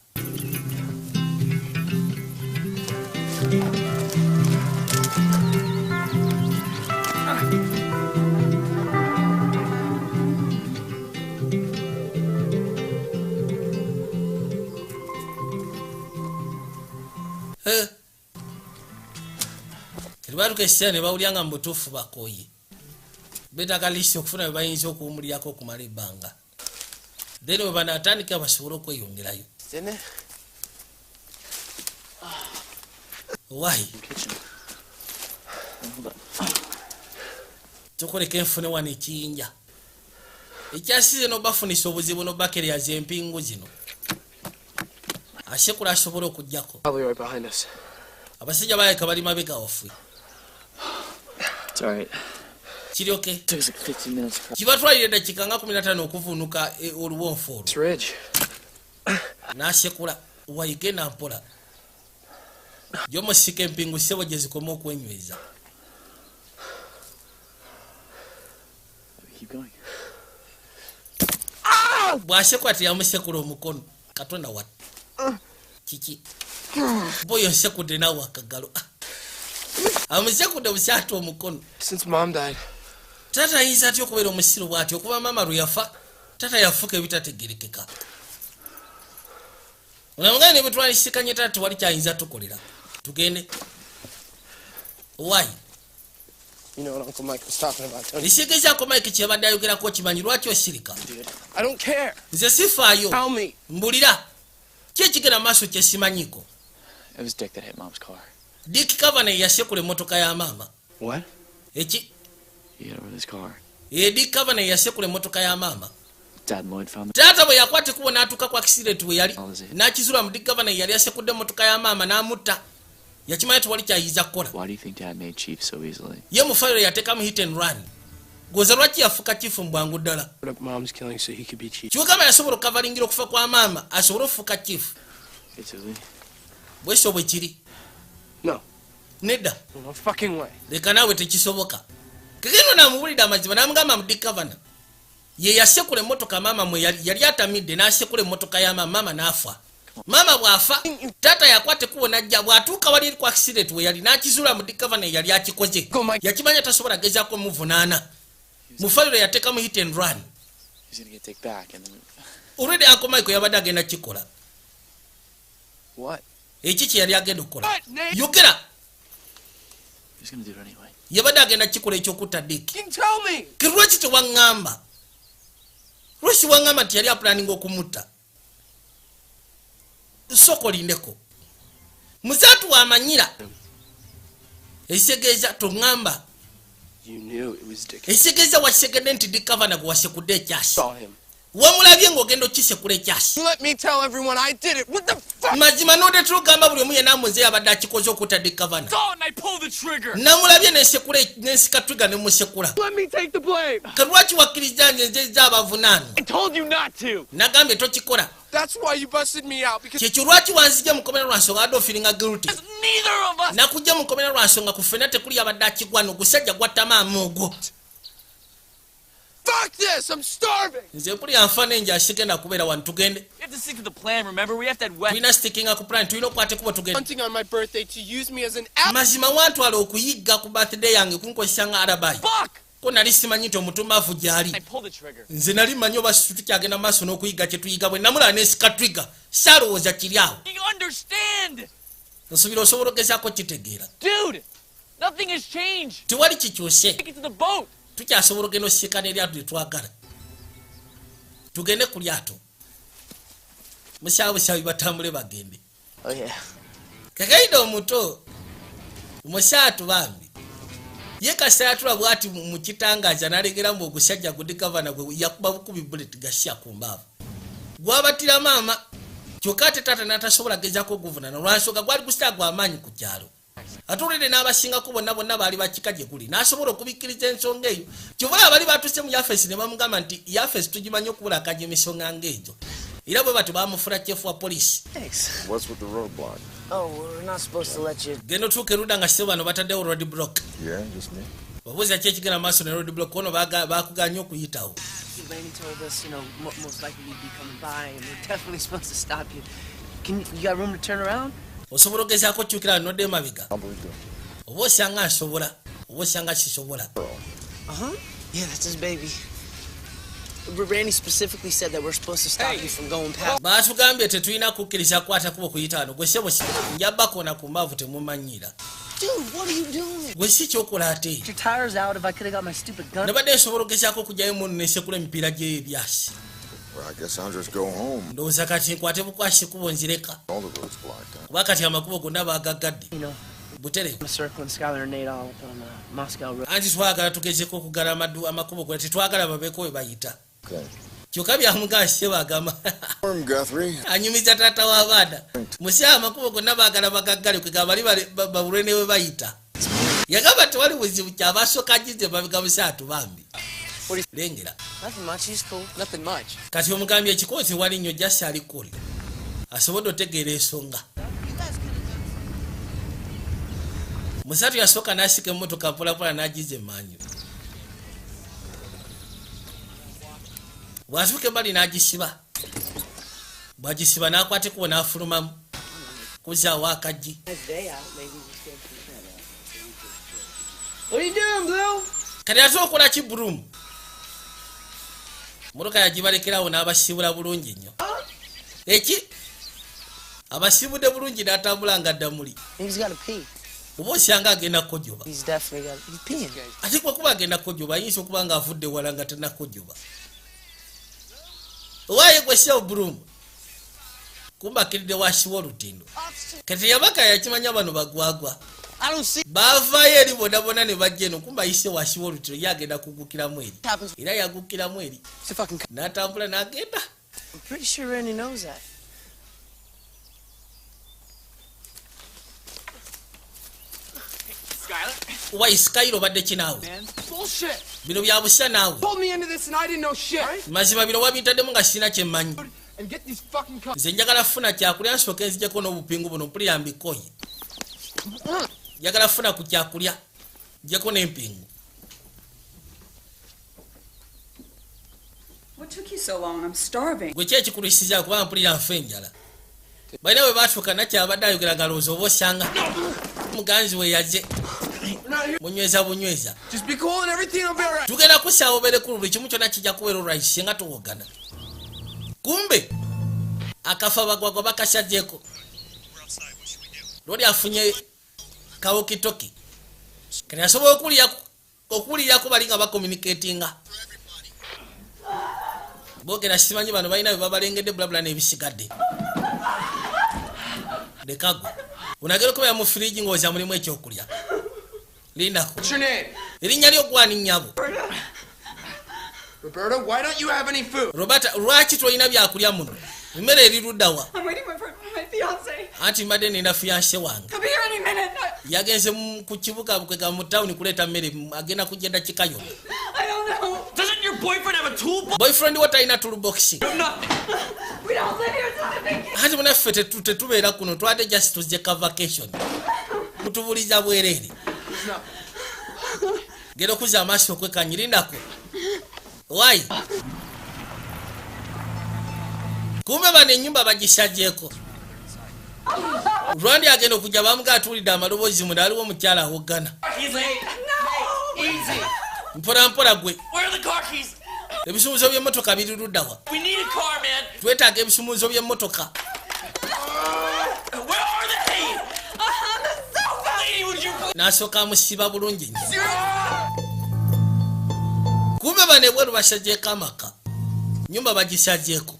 Eh. Kati batuuka ekiseera ne bawulira nga mu butuufu bakooye, beetaaga lisi okufuna bwe bayinza okuwumulyako okumala ebbanga, then bwe banaatandika basobole okweyongerayo. Didn't it? Wayi. Kitchen. Hold up. Tukoleka enfune wano ekiyinja ekyasize nobafunisa obuzibu nobakeryaza empingu zino asekula asobole okugjako. Probably right behind us. Abasajja balabika bali mabega waffe. It's alright. Kiryoke. Took us like 15 minutes. Kibatwalira eddakiika nga 15 okuvuunuka oluwonfu olwo. It's Ridge. N'asekula Wayigenda mpola gyomusika empingu sebo gye zikoma okwenyweza. Keep going. Bw'asekula teyamusekula omukono. Katonda wa kiki boyo nsekudde naawe akagalo. Ah. Amusekudde busyata omukono. Since Mom died, Taata ayinza atya okubeera omusiru bw'ati? Okuba maama lwe yafa, taata yafuuka ebitategerekeka. Onamugaye ne bwe twalisikanye taata tewali kyayinza tukolera. Tugende why? You know what Uncle Mike was talking about, don't you? Ekitegezaako Mike kyebadde ayogerako kimanyi. Lwaki osirika? I don't care. Nze sifaayo. Tell me. Mbulira ki ekigenda mu maaso kyesimanyiiko. It was Dick that hit Mom's car. Dick Cavana yasekula emmotoka ya maama. What? Eki? He hit her with his car. E, Dick Cavana yasekula emmotoka ya maama. Dad and Lloyd found the Taata bwe yakwata ekkubo n'atuuka ku accident we yali n'akizula mu Dick Cavana yali asekudde emmotoka ya maama n'amutta. Yakimanya tewali kyayiza kukola. Why do you think Dad made Chief so easily? Ye mu fayiro yateekamu hit and run. Goza lwaki yafuuka chief mu bwangu ddala? Put up Mom's killing so he could be chief. Kiwegamba yasobola okukavalingira okufa kwa maama asobole okufuuka chief. It's Italy. Bwekyo bwe kiri. No. Nedda. No fucking way. Leka naawe, tekisoboka. Kekeno namuwulidde amazima namugamba mu Dick Cavana ye yasekula emmotoka maama mwe yali, yali atamidde n'asekula emmotoka ya maama, maama n'afa. Maama bw'afa, taata yakwata ekkubo n'ajja. Bw'atuuka wali eri ku accident we yali n'akizuula mu Dick Cavana ye yali akikoze. Yakimanya tasobola gezaako muvunaana. Mu fayiro yateekamu hit and run. He's gonna get Dick back and then. Already Uncle Michael yabadde agenda kikola. What? Eki kye yali agenda okukola? What, Nate? Yogera. He's gonna do it anyway. Yabadde agenda kikola ekyokutta Dick. You tell me. Lwaki tewaŋŋamba? Lwaki waŋŋamba nti yali apulaninga okumutta? Sooka olindeko, muzaatu wamanyira ekitegeeza toŋŋamba. You knew it was Dick. Ekitegeeza wakisegedde nti Dick Cavana gwe wasekudde ekyasi. Saw him. Wamulabye ng'ogenda okisekula ekyasi. You let me tell everyone I did it. What the fuck? Mazima nodetera ogamba buli omu yenna muze yabadde akikoze okutta Dick Cavana. Saw it and I pulled the trigger! Namulabye nensekula, nensika trigger nemusekula. Let me take the blame. Kalwaki wakkiriza nze nzeza abavunaanwa? I told you not to! Nagambye tokikola. That's why you busted me out because Kyekyo lwaki wanzija mukomera lwa nsonga adde ofeelinga guilty. Neither of us! Nakujja mukomera lwa nsonga ku ffenna tekuli abadde akigwana. Ogusajja gwatta maama ogwo. Fuck this. I'm starving. Nze mpulira nfa nenje asigenda kubeera wano. Tugende. We have to stick to the plan, remember? We have to head west. Tulina stickinga ku plan, tulina okukwata ekkubo tugende. Hunting on my birthday to use me as an app. Mazima wantwala okuyigga ku birthday yange kunkozesa nga alibi. Fuck! Ko nali simanyi nti omutumaavu gy'ali. I pulled the trigger. Nze nali manyi oba tukyagenda mu maaso n'okuyiga kye tuyiga. Bwe namulaba nensika trigger, saalowooza kiri awo. You understand! Nsuubira osobola ogezaako kitegeera. Dude! Nothing has changed! Tewali kikyuse. Take it to the boat! Tukyasobola ogenda osisikana eryato lye twagala. Tugende ku lyato musaabusabi batambule bagende. Oh, yeah. Kakaida omuto musaatu bambi ye kasita yatula bwati mu kitangaza n'alengera mbu ogusajja gudi gavana gwe yakuba bukubi bullet gasya ku mbaavu gwabatira maama. Kyokka ate taata n'atasobola gezaako oguvunana lwansonga gwali gusita gw'amaanyi ku kyalo, ate olwedde n'abasingako bonna bonna baali bakika gye guli n'asobola okubikkiriza ensonga eyo. Kyova abali batuse mu yafesi ne bamugamba nti yafesi tugimanyi okubulakanya emisonga ng'egyo, era bwe batyo bamufula chief wa poliisi. Thanks. What's with the roadblock? Oh, we're not supposed to let you. Genda otuuka erudda nga sebo bano bataddewo road block. Yeah, just me. Babuuza ki ekigenda mu maaso ne road block ono bakuganye okuyitawo. Laney told us, most likely you'd be coming by, and we're definitely supposed to stop you. Can you, you got room to turn around? Osobola ogezaako okyukira nodde emabega? Probably do. Oba osanga nsobola oba osanga sisobola. Uh huh. Yeah, that's his baby. Randy specifically said that we're supposed to stop you from going past. Baatugambye tetulina kukkiriza kukwata kuba okuyita wano. Gwe sebo nja bakoona ku mbaavu temumanyira. Dude, what are you doing? Gwe si kyokola ate? Your tires out if I could have got my stupid gun. Nabadde nsobola ogezaako okugyayo munu nesekula emipiira gyeyo ebyasi. Well, I guess I'll just go home. Ndowooza kati nkwate bukwasi kubo nzireka. All the roads blocked, huh? Kuba kati amakubo gonna bagaggadde. Butereevu. I'm circling Skylar and Nate all up on Moscow Road. Anti twagala tugezeko okugala amakubo gonna, tetwagala babeeko we bayita. Okay. Kyokka byamugaa sebagamba. Worm Guthrie. Anyumiza taata w'abaana musi amakubo gonna baagala bagaggale kwegamba bali babulwe ne we bayita. Yagamba tewali buzibu, kyabasooka agize mabega busaatu bambi lengera. Nothing much. He's cool. Nothing much. Kati omugambye ekikozi tewali nnyo, jasi ali cool, Asobodde otegeera ensonga. Musatu yasooka n'asika emmotoka mpolapola n'agiza emmanju. Bw'atuuka embali n'agisiba, bw'agisiba n'akwata ekkubo n'afulumamu kuzaawo akaggi. Nice day out. Maybe just get some. What are you doing, Blue? Kati ate okola ki, Blue? Motoka yagibalekerawo n'abasiibula bulungi nnyo. Eki abasiibudde bulungi n'atambula nga ddamuli. He's got to pee. Oba osyanga agenda kukojoba. He's definitely got. He's peeing. Ate kwekuba agenda kukojoba, ayinza okuba nga avudde wala nga tannakojoba. Owaaye gwe seo Blue, kumba akkiridde wasiwa olutindo. Kati yabaka yakimanya bano bagwagwa. I don't see. Baavaayo eri bonna bonna ne bajja eno, kumba ayise wasiwa olutindo, ye agenda kugukiramu eri. Happens. Era yagukiramu eri. It's a fucking. N'atambula n'agenda. I'm pretty sure Randy knows that. Skylar? Wai Skylar, obadde kinaawe? Man, bullshit. Bino bya busa naawe. Pulled me into this and I didn't know shit. Mazima bino wabintaddemu nga sirina kyemmanyi. And get these fucking cups. Nze njagala funa kyakulya, nsooke nzijeko n'obupingu buno, mpulira mbikoye. Njagala funa ku kyakulya, njeko n'empingu. What took you so long? I'm starving. Gwe ki ekikulwisiza? Kubanga mpulira nfa enjala. Balina bwe batuuka, nakyabadde ayogera galowooza oba osanga muganzi we yaje munyweza bunyweza. Just be cool and everything will be alright. Tugenda kusaba obeere cool, buli kimu kyonna kijja kubeera alright singa tuwogana. Kumbe akafa bagwagwa bakasajjeko lwoli afunye kawokitoki. Kati asobola okuwulirako bali nga bacommunicatinga, boogera simanyi bano balina bwe babalengedde bulabula n'ebisigadde. Lekagwe onagera okubeera mu firiji ng'oza mulimu ekyokulya. Lindako. What's your name? Erinnya lyogwani, nnyabo? Roberta, why don't you have any food? Roberta, lwaki tolina byakulya muno? Emmere eri luddawa? I'm waiting for my fiance. Anti mbadde nenda fiance wange. He'll be here any minute. Yagenze ku kibuga kwega mu tawuni kuleeta mmere, agenda kujja dakika yonna. I don't know. Doesn't your boyfriend have a toolbox? Boyfriend wo talina toolbox? We don't live here. It's not a big Anti munaffe tetubeera kuno, twadde just tuzje ka vacation, mutubuliza bwereere. Genda okuzza amaaso okwekanyirindako wayi. Kumbe bano ennyumba bagisajjeeko. Lwandi agenda okujja bamuga atuulidde amaloboozi munda, aliwo omukyala awoggana. Keys. No. Easy. Mpola mpola gwe. Where are the car keys? Ebisumuzo by'emmotoka biri luddawa? We need a car, man. Twetaaga ebisumuzo by'emmotoka. Where are they? On the sofa. Lady, would you please? N'asooka amusiba bulungi nnyo. Kumbe bano ebweru basajjeeko amaka, nyumba bagisajjeeko.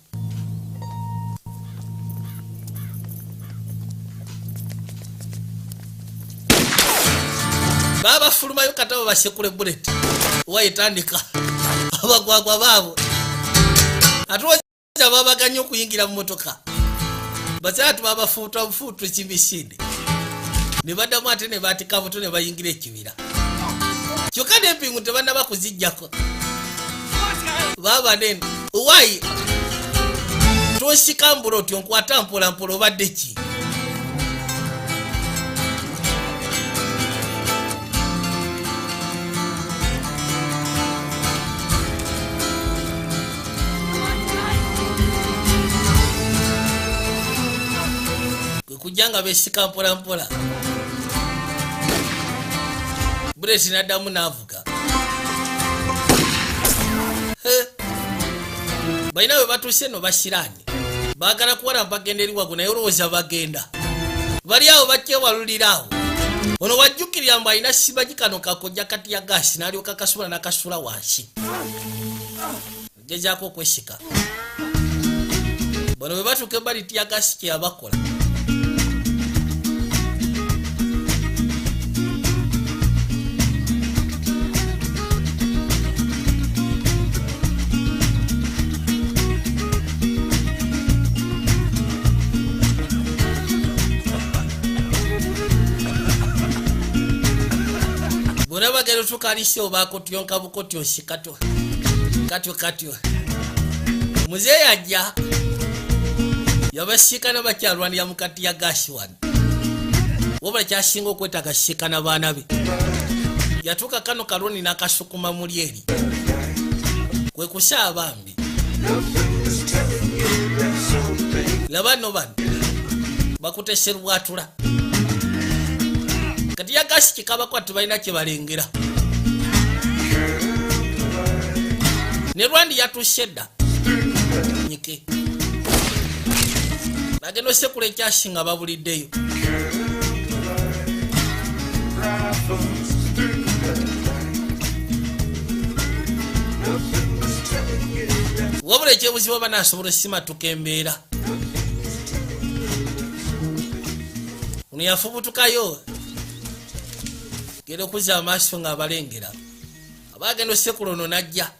Babafulumayo katabo basekule bullet wayitandika abagwagwa baabo ate babaganye okuyingira mu motoka. Basatu babafuuta bufuutu ekimisinde ne baddamu ate ne batika buto ne bayingira ekibira, kyokka n'empingu tebannaba kuzijjako. Baaba neno owayi tosikambula otyo, nkwata mpola mpola, obadde ki? Kwe kujja nga besika mpola mpola, bullet n'addamu n'avuga. He. Balina bwe batuuse no basiraanye, baagala kuwala bagenda eri wagu, naye olowooza bagenda bali awo bakyewalulira awo. Ono wajjukirira mbu alina simanyi kano kakojja kati ya gaasi, n'alyoka kasula n'akasula wansi, gezaako okwesika. Bano bwe batuuka ebbali, tear gas kyeyabakola. Bonna bagenda otuuka alisi obakotyonka bukotyosi katyo katyo katyo. Muzeeyi ajja Yabasiikana bakyalwanira mu kati ya gasi wano, wabula kyasinga okwetaaga siikana baana be. Yatuuka kano kaloni n'akasukuma muli eri kwe kusaa bambi. Laba nno bano bakute serubwatula kati ya gasi kikabakwa, tebalina kye balengera. Ne Rwandi yatuuse dda nyike, bagenda osekula ekyasinga babuliddeyo. Wabula ekyebuzibu banaasobola osimatuka embeera. Ono yafubutukayo genda okuzza amaaso nga abalengera aba agenda osekula ono najja.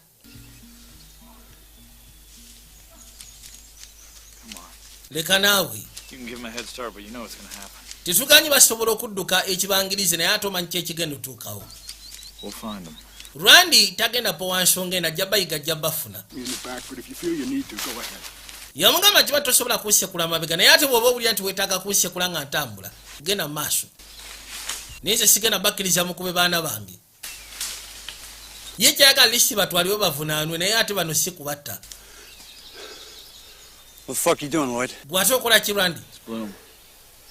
Leka naawe. You can give him a head start, but you know what's gonna happen. Tetuganyi basobola okudduka ekibangirize, naye ate omanyi kyekigenda otuukawo. We'll find them. Rwandi tagenda powa nsonga eno, ajja bayiga, ajja bafuna. Me in the back, but if you feel you need to, go ahead. Yamugamba kiba tosobola kunsekula mabega, naye ate bw'oba owulira nti weetaaga kunsekula nga ntambula, genda mu maaso, naye nze sigenda bakkiriza mukube baana bange. Ye kyayagala lisi batwaliwe bavunaanwe, naye ate bano si kubatta. What the fuck you doing, Lloyd? Gwate okola ki, Rwandi? Bloom.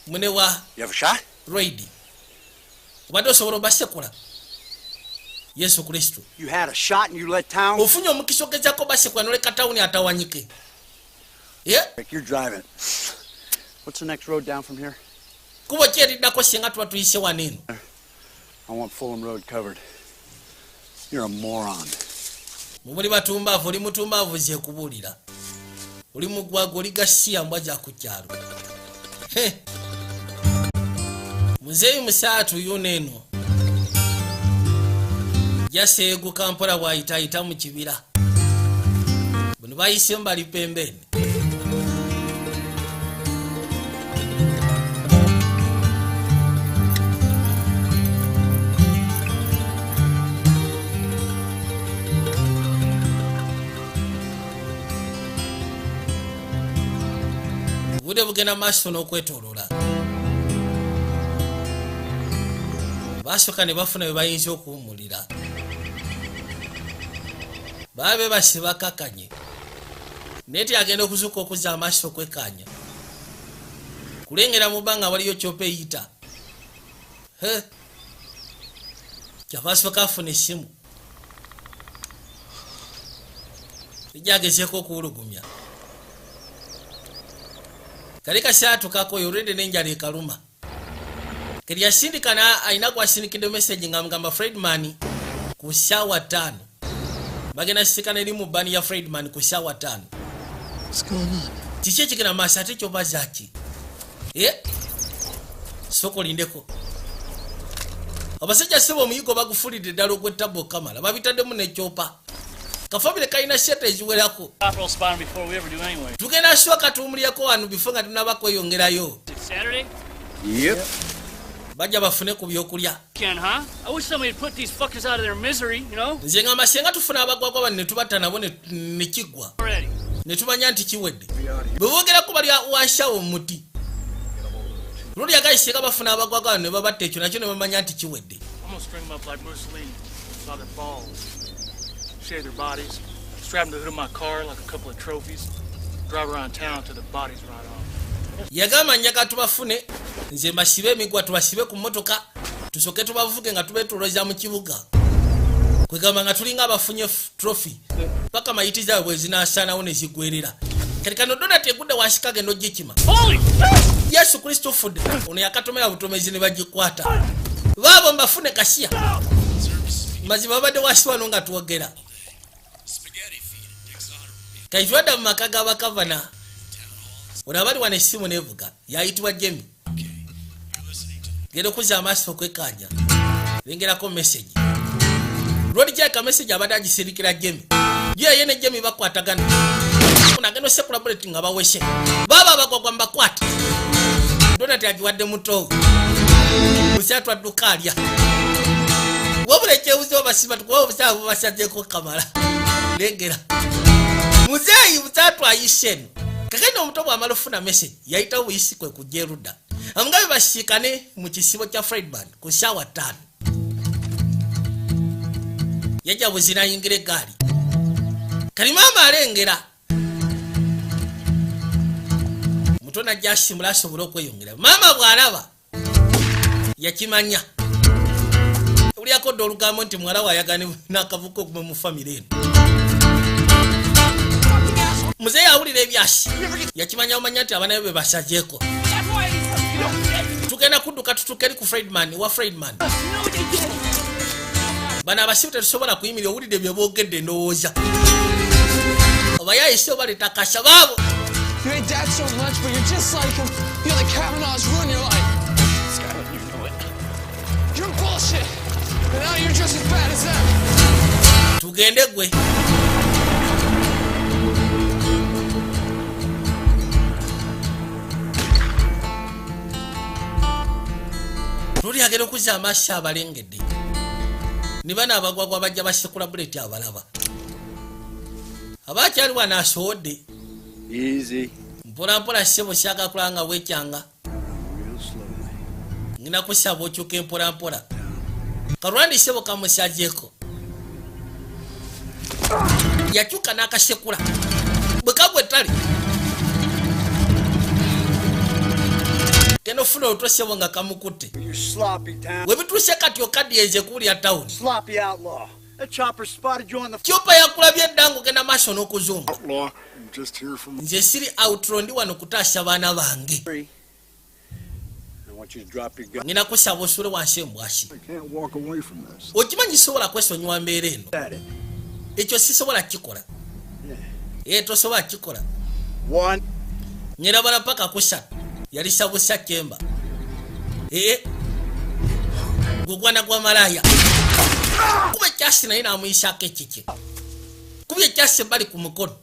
Mune wa You have a shot? Roidi, obadde osobola obasekula Yesu Kristo. You had a shot and you let town? Ofunye omukisa ogezako basekula noleka tawuni atawanyike. Ye? Rick, you're driving. What's the next road down from here? Kubo ki eriddako singa tuba tuyise wano eno? I want Fulham Road covered. You're a moron. Mumuli batumbaavu, oli mutumbaavu, zekubuulira oli mugwaga, oli gasiya mbwa za ku kyalo. He. Muzeeyi musaatu yuno eno jaseeguka mpola bw'ayitaayita mu kibira. Buno bayisemu bali pembeni. Obudde bugenda maaso n'okwetoolola. Basooka ne bafuna bwe bayinza okuwummulira, baba bebase bakakanye, naye teyagenda okuzuuka okuzza amaaso okwekkaanya kulengera mu bbanga waliyo kyopa eyita. He. Kyava asooka afuna essimu ejja agezeeko okuwulugumya kali kasaatukako olwedde n'enjala ekaluma. Kati yasindikana alina gwasindikidde message nga mugamba Fredman ku ssaawa 5 bagenda sisikana eri mu bani ya Fredman ku ssaawa 5. What's going on? Kiki ekigenda maaso ate kyobazaaki? E sooka olindeko. Abasajja sebo omuyigo bagufulidde ddala ogw'ettabbu okamala babitaddemu nekyopa kafamire kalina sente eziwerako. Proper spot 'em before we ever do anyway. Tugenda sooka tuwumulireko wano bifo nga tunaba kweyongerayo. Is it Saturday? Yep. Bajja bafune ku byokulya. Ken, huh? I wish somebody would put these fuckers out of their misery, you know? Nze ngamba senga tufuna abagwagwa bano ne tubatta nabo ne kiggwa Already. ne tumanya nti kiwedde. Bwe boogerako bali wanshawo mu muti luli agayi, singa bafuna abagwagwa bano ne babatta, ekyo nakyo ne bamanya nti kiwedde. I'm gonna string them up like Mussolini by their balls. Shave their bodies, strap them to the hood of my car like a couple of trophies, drive around town till the bodies rot off. Yagamba njaga tubafune nze mbasibe emigwa, tubasibe ku mmotoka, tusooke tubavuge nga tubeetolooza mu kibuga, kwegamba nga tulinga abafunye trophy paka mayiti zaabwe bwe zinaasaanawo ne ziggwerera. Kati kano donati egudde wansi kagenda ogikima. Yesu Kristo fudde! Ono yakatomera butomezi ne bagikwata. Baabo mbafune kasiya mazima babadde wansi wano nga twogera. Kati twadda mu maka g'abakavana. Ono abali wano essimu nevuga yayitibwa Jemi, genda okuzza amaaso okwekkaanya lengerako message lwoli kyaka message abadde agisirikira Jemi yo ye ne Jemi bakwatagana. Ono agenda osekula bullet nga bawese baaba abagwagwa mbakwata. Donati agiwadde muto musyatu adduka alya, wabula ekyebuzibu basiba tukuba obusaaba bubasazeeko kamala. Lengera muzeeyi musaatu ayise eno. Kakene omuto bw'amala ofuna message, yayitawo buyisi kwe kujja erudda, amugabe basiikane mu kisibo kya Fredman ku ssaawa 5. Yajja buzira, ayingira eggaali. Kali maama alengera muto najja asimula asobole okweyongera. Maama bw'alaba yakimanya, olyako dda olugambo nti muwala we ayagala n'akavuka okuva mu famire eno. Muzeeyi awulira ebyasi, yakimanya omanya nti abaana be be basazeeko. Tugenda kudduka tutuuke eri ku Fredman, wa Fredman. Bano abasibu tetusobola kuyimirira. Owulidde bye boogedde, ndowooza obayayise obaleeta kasha baabo. You hate Dad so much, but you're just like him. You know, the Kavanaughs ruin your life. Skylar, you know it. You're bullshit. And now you're just as bad as them. Tugende gwe. Luli agenda okuzza amaaso, abalengedde ne bano abagwagwa bajja basekula buleti, abalaba abakyali wano asowodde. Easy. Mpolampola ssebo, syagakula nga wekyanga. Real slowly. Ngina kusaba okyuka empolampola. Kalwandi ssebo kamusagyeko, yakyuka n'akasekula bwe kagwa ettale. Genda ofuna olutwe ssebo nga kamukutte. You sloppy town. We bituuse kati okaddiyenze kuwulira tawuni. Sloppy outlaw. That chopper spotted you on the. Chopper yakulabye edda ng'ogenda maaso n'okuzunga. Outlaw. I'm just here for my. Nze siri outlaw, ndi wano kutaasa baana bange. I want you to drop your gun. Ngina kusaba osule wansi embwasi. I can't walk away from this. Okimanyi sobola kwesonyiwa mbeera eno. At it. Ekyo sisobola kukikola. Ee, tosobola kukikola. One. Nyerabala paka kusatu, yalisa busa kemba. Ee, gwe gwana gwa malaya, kuba ekyasi naye namuyisaako ekiki, kuba ekyasi bali ku mukono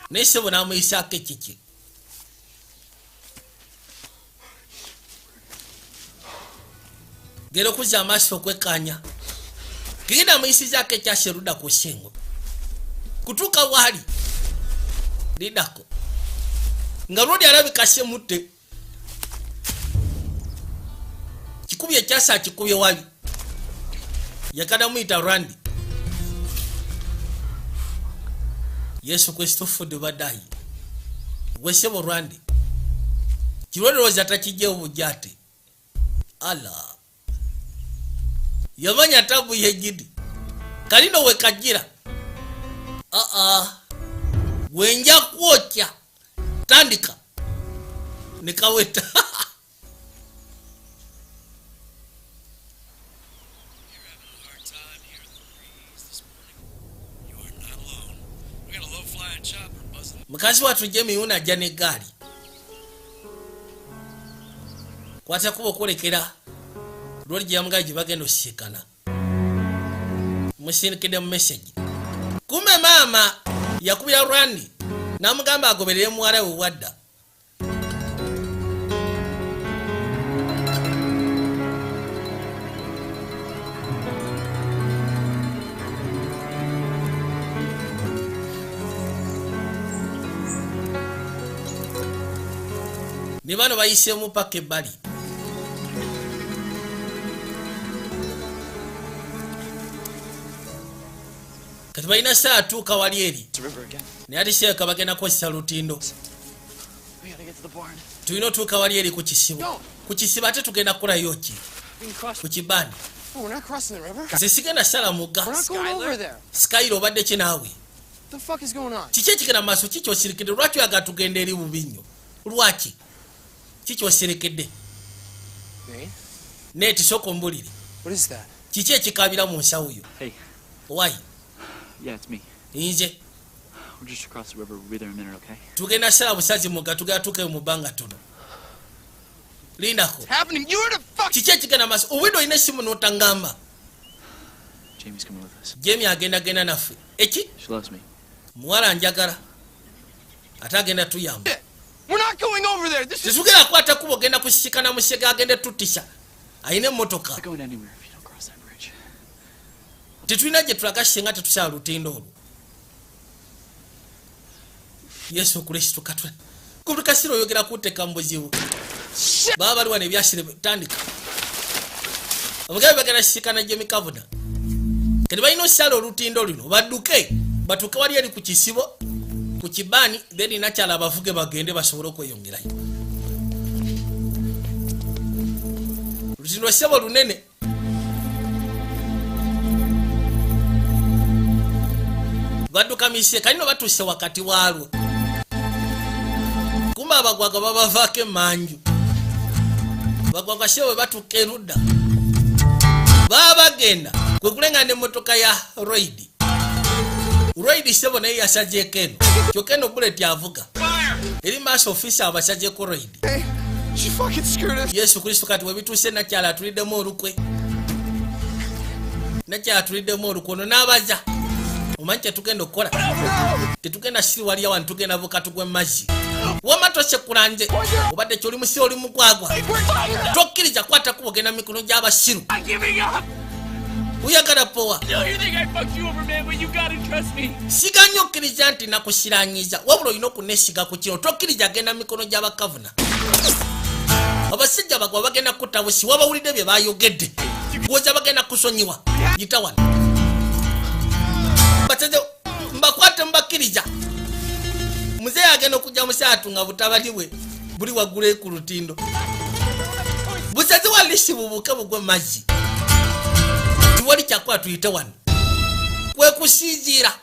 naye sebo namuyisaako ekiki. Gera okuzza amaaso okwekkaanya, genda amuyisizaako ekyasi erudda ku nsingo kutuuka waali lidako nga lwodi alabika semutte kikubye ekyasi, akikubye wabi, yakada muyita Randi. Yesu Kristo fudde badayi gwesebo Randi kirwolowooza takijjewo bujja ate ala yamanya tabu yegidi kalino wekajira aa gwenja kwokya tandika nikaweta. Mukazi wattu Jemiyuna ajja n'eggaali, kwata kuba okwolekera lwoli gye yamugaali gye bagenda osisikana. Musindikidde mu message. Kumbe maama yakubira Rwandi n'amugamba agoberere muwala we wadda. Ne bano bayiseemu paka ebbali. Kati balina saa atuuka wali eri. It's a river again. Naye ate kirabika bagenda kukozesa lutindo. We gotta get to the barn. Tulina otuuka wali eri ku kisibo. Ku kisibo ate tugenda kukolayo ki? We can cross. Ku kibani. Oh, we're not crossing the river. Nze sigenda sala mugga. We're not going over there. Skyler, obadde ki naawe? The fuck is going on? Kiki ekigenda mu maaso? Ki kyosirikedde? Lwaki oyagala tugenda eri bubi nnyo? Lwaki ki kyosirekedde? Nate? Nate, sooka ombulire. What is that? Kiki ekikabira mu nsawo yo? Hey. Wayi. Yeah, it's me. Nze. We're just across the river. We'll be there in a minute, okay? Tugenda sala busazi mugga, tugenda tuuke mu bbanga tono, lindako. Happening? You were the fuck. Kiki ekigenda maaso? Obwedde olina essimu n'otangamba. Jamie's coming with us. Jamie agenda genda naffe eki? She loves me. Muwala njagala, ate agenda tuyamba. We're not going over there. This is. Tetugenda kukwata kuba ogenda kusisikana musege, agende tutisa, ayina emmotoka. Not going anywhere if you don't cross that bridge. Tetulina gye tulaga singa tetusala lutindo olwo. Yesu Kristo katwe buli kasira oyogera kuteeka mu buzibu. Baba bali wano ebyasire tandika omugabe bagenda sisikana gyemikavuna kati balina osala olutindo luno badduke batuuke wali eri ku kisibo ku kibaani, then nakyala abavuge bagende basobole okweyongerayo. Olutindo ssebo lunene. Badduka mise kalino batuuse wakati waalwo, kumba abagwaga babavaako emmanju. Bagwaga ssebo bwe batuuka erudda baba bagenda kwe kulenga n'emmotoka ya Roidi. Roidi ssebo naye yasazeeko eno, kyokka eno buleti avuga eri maaso ofiisi abasazeeko Roidi. She fucking screwed us. Yesu Kristo, kati webituuse nakyala atuliddemu olukwe, nakyala atuliddemu olukwe ono n'abaza. Omanyi kyetugenda okukola? Tetugenda siri waliya wano, tugenda buka tugwe mazzi. Wama tosekula nze obadde kyoli musiru, oli mugwagwa, tokkiriza kwata kuba ogenda mu mikono gy'abasiru. I'm giving up. Uyagala powa. No, you think I fucked you over, man, but you gotta trust me. Siganya okkiriza nti nakusiranyiza, wabula olina okunesiga ku kino. Tokkiriza agenda mu mikono gy'abakavuna. Abasajja bagwa bagenda kutta busi. Wabawulidde bye bayogedde, gwoza bagenda kusonyiwa. Yita wano basajja mbakwate mbakkiriza. Muzeeyi agenda okujja musaatu nga butabali bwe buli waggulu ku lutindo, busaze walisi bubuke bugwe mazzi. Tiwali kyakukola, tuyite wano kwe kusinziira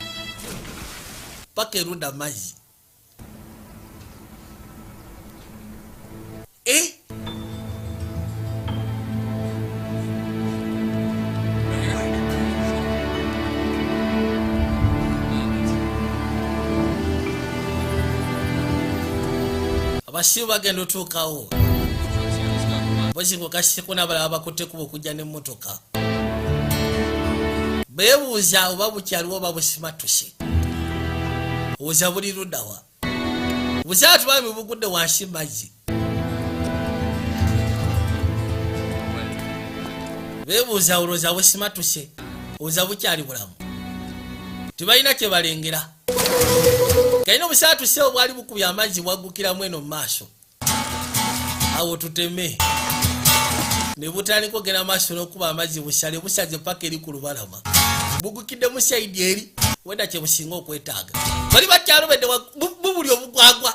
paka erunda mazzi. Eh? Abasiru bagenda otuukawo bozingo kasiko n'abalala bakutte kuba okujja n'emmotoka. Beebuuza oba bukyaliwo oba busimatuse, obuuza buli luddawa. Busaatu bami bugudde wansi mazzi. Beebuuza olowooza busimatuse, obuuza bukyali bulamu, tebalina kye balengera. Kalina obusaatuse obwali bukubye amazzi bwaggukiramu eno mu maaso awo tuteme ne butandika ogenda maaso n'okuba amazzi. Busale busaze paka eri ku lubalama, bugukidde mu side eri wenda kye businga okwetaaga. Bali bakyalobedde bubuli obugwagwa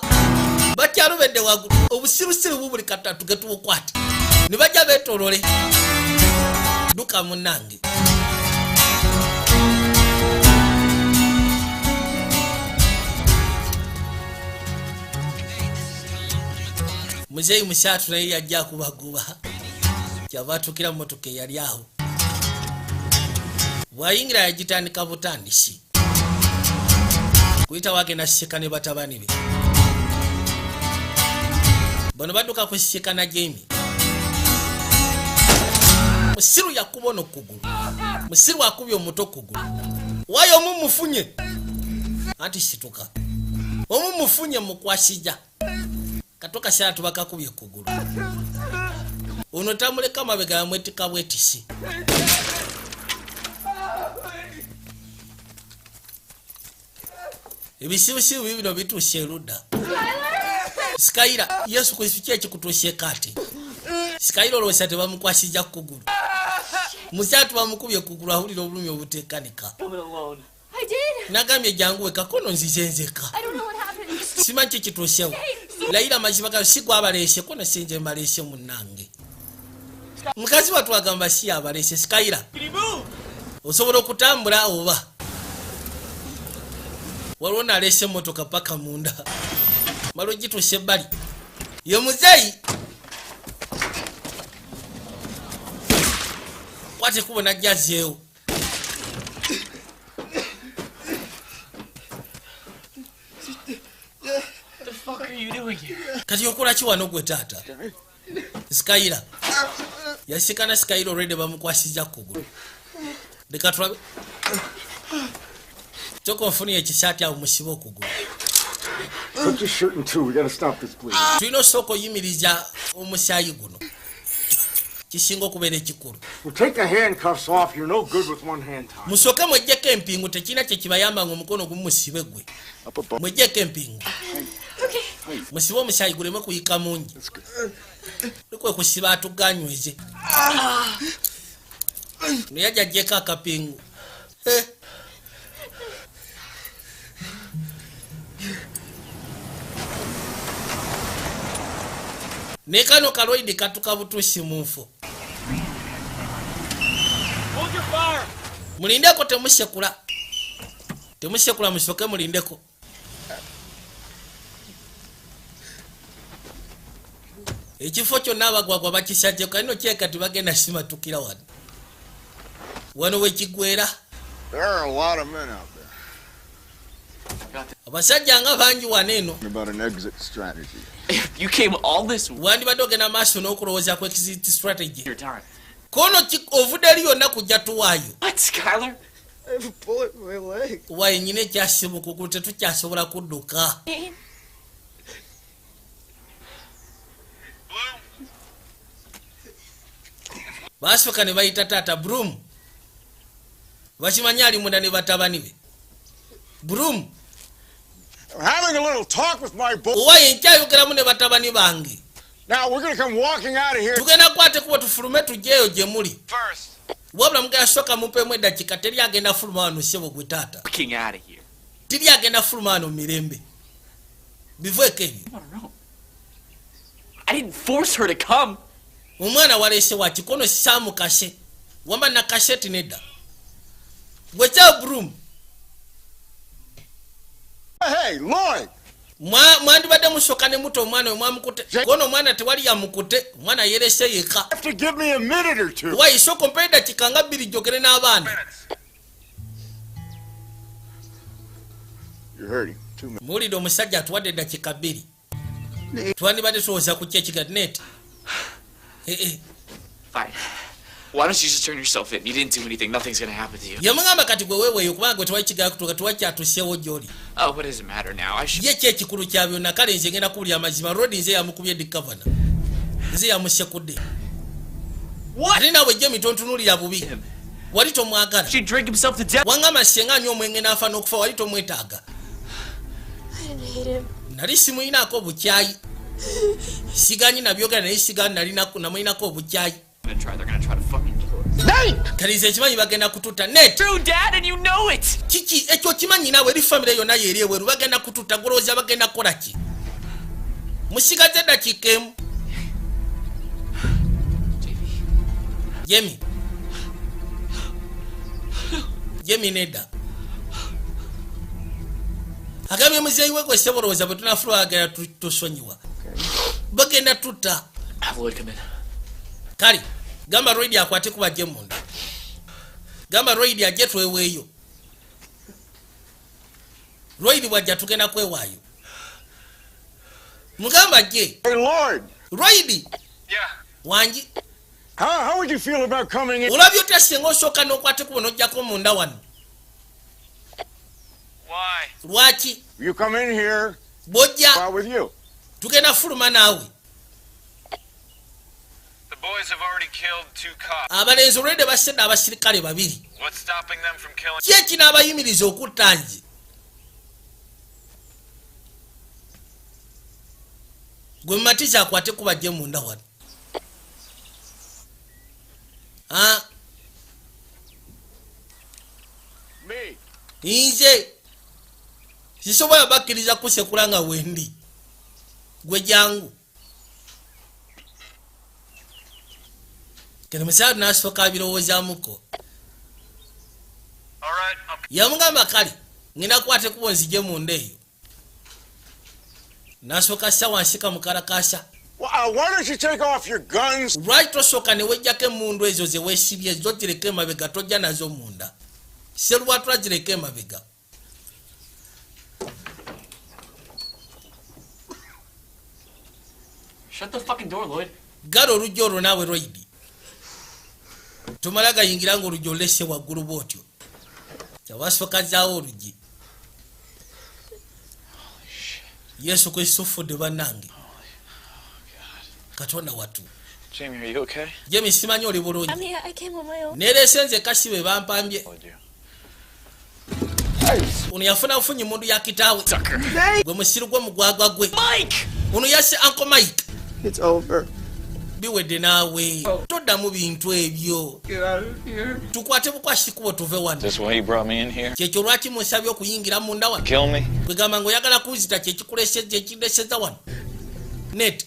bakyalobedde waggulu obusirusiru bubuli katatu getubukwate ne bajja beetolole. Duka munnange. Muzeeyi musaatu naye yajja akubaguba, kyava atuukira mu motoka eyali awo. Bw'ayingira yagitandika butandisi kuyita wagenda siseka ne batabani be. Bano badduka kusiseka na Jamie. Musiru yakuba ono kugulu, musiru akubye omuto kugulu. Waayo omu mufunye anti situka, omu mufunye mukwasija kato kaseera tubakakubye kugulu. Ono tamuleka mabega, yamwetika bwetisi. Ebisibusibu bibino bituuse erudda. Sikayira, Yesu Kristo, ki ekikutuuse kaati? Sikayira olowooza tebamukwasija kugulu. Musaatu bamukubye kugulu, awulira obulumi obuteekanika. Coming alone. I did. Nagambye jangu weka kono nzize nzeka. I don't know what happened. Simanyi kikituusewo. Layira mazima ga si gwabaleese kono sinze mbaleese munnange. Mukazi wattu agamba si yabaleese. Sikayira. Can you move? Osobola okutambula oba waliwo naleese emotoka paka munda mala ogituusa ebbali ye muzeeyi kwate kubo najja azeewo. What the fuck are you doing here? Kati okola ki wano gwe taata? Sikayira yasikana. Sikayira olwedde bamukwasiza kugulu. Leka tulabe kyokka onfuniye ekisaati awo musibe okugulu. Put your shirt in two. We gotta stop this bleeding. Tulina osooka oyimiriza omusaayi guno. Kisinga okubeera ekikulu. Well, take the handcuffs off. You're no good with one hand tied. Musooke mweggyeko empingu, tekirina kye kibayamba nga omukono gumu musibe gwe. Up above. Mweggyeko empingu. Okay. Musibe omusaayi guleme kuyika mungi. Kwe kusiba atuganyweze. Naye ajja aggyeko akapingu. Eh. Ne kano kalwaidi katuka butuusi mu nfo. Hold your fire! Mulindeko, temusekula, temusekula, musooke mulindeko. Ekifo kyonna abagwagwa bakisajjeko kalino kyeka tebagenda simatukira wano wano wekigwera. There are a lot of men out there. Abasajja nga bangi wano eno. About an exit strategy. You came all this Wandibadde ogenda maaso n'okulowooza ku exit strategy. your time. Kono ovudde eri yonna kujja tuwaayo. What, Skylar? I have a bullet in my leg. Waayo nyina ekyasiba okugulu, tetukyasobola kudduka. Baasooka ne bayita taata Broom, bakimanyi ali munda ne batabani be. Broom. I'm having a little talk with my boy. Owaye nkyayogeramu ne batabani bange. Now we're gonna come walking out of here. Tugenda kukwata ekkubo tufulume tujjeeyo gye muli, wabula mugenda sooka mumpeemu eddakiika. Teri agenda fuluma wano, ssebo gwe taata. Fucking out of here. Teri agenda fuluma wano mu mirembe, biveeko ebyo. I don't know. I didn't force her to come. Omwana waleese wa kikono saamukase wamba nakaseti nedda gwe kya Broom. Hey, Lloyd. Mwandibadde musooka ne muta omwana we mwamukute kono. Omwana tewali yamukute, omwana yerese yeka. Have to give me a minute or two. Wayi sooka ompe eddakiika nga 2 jogere n'abaana. You heard him. 2 minutes. Muwulidde omusajja atuwadde eddakiika 2, twandibadde tulowooza ku ki ekiga net. Eh, eh. Fine. Why don't you just turn yourself in? You didn't do anything. Nothing's gonna happen to you. Yamugamba kati gwe weeweeyo kubanga gwe tewali kigala kutuuka, tewali kyatuseewo gy'oli. Oh, what does it matter now? I should. Ye ki ekikulu kya byonna? Kale nze ngenda kuwulira amazima. Rodi nze yamukubye dikavana, nze yamusekudde, ate naawe Jemi tontunuulira bubi, wali tomwagala. She'd drink himself to death. Wangamba senga anywa omwenge n'afa n'okufa, wali tomwetaaga. I didn't hate him. Nali simuyinaako obukyayi, siganyi nabyogera naye siganyi nali namulinako obukyayi. Gonna try. They're gonna try to fucking kill us. Kati nze ekimanyi bagenda kututta net. True, Dad, and you know it. Kiki ekyo kimanyi naawe, eri famire yonna yeeri ebweru bagenda kututta. Golowooza bagenda kukola ki? Musigaze eddakiika 1. Jemi, Jemi, nedda. Agambye muzeeyi we gwe sebolowooza bwe tunafulwa agenda tusonyiwa, bagenda tutta. Have Lloyd come in. Kale gamba Roidi akwate kuba ajje munda, gamba Roidi ajje tweweeyo. Roidi bwajja tugenda kwewaayo, mugamba ajje. Hey, Lloyd. Roidi wangi. How would you feel about coming in? Olabye otya singa osooka n'okwate kubo n'ojjako munda wano? Lwaki? You come in here. Bw'ojja Out with you. tugenda fuluma naawe. The boys have already killed two cops. Abalenzi olwedde basedde abasirikale babiri. What's stopping them from killing? Ki ekinaabayimiriza okutta nze? Gwe mumatiza akwate kubajje munda wano. Ah, Me. Nze sisobola bakkiriza kusekula nga wendi. Gwe jangu. Kene musaatu n'asooka abirowoozaamuko. All right, I'll Yamugamba kale ngenda kukwata ekubo nzije munda eyo. N'asooka ssa wansi kamukalakasa. Well, why don't you take off your guns? Lwaki tosooka ne wejjako emmundu ezo ze weesibye, zo zireke emabega, tojja nazo munda? Serwatula zireke emabega. Shut the fucking door, Lloyd. Gala oluggi olwo naawe Roidi, tomala gayingira nga oluggi olulese waggulu bw'otyo. Kyabasooka zaawo oluggi. Yesu Kristo, fudde bannange. Katonda wattu. Jamie, are you okay? Jamie, simanyi oli bulungi? I mean, I came on my own. Nereese nze kasi be bampambye. Ono yafuna bufunyi mundu ya kitaawe gwe musiru gwe mugwagwa gwe. Ono yasse Uncle Mike. It's over. Biwedde naawe, toddamu bintu ebyo. Get out of here. Tukwate bukwasi kubo tuve wano. Is this why you brought me in here? Kyekyo lwaki munsabye okuyingira munda wano? Kill me? Kwegamba ngaoyagala kunzita, kyekikuleseza wano net?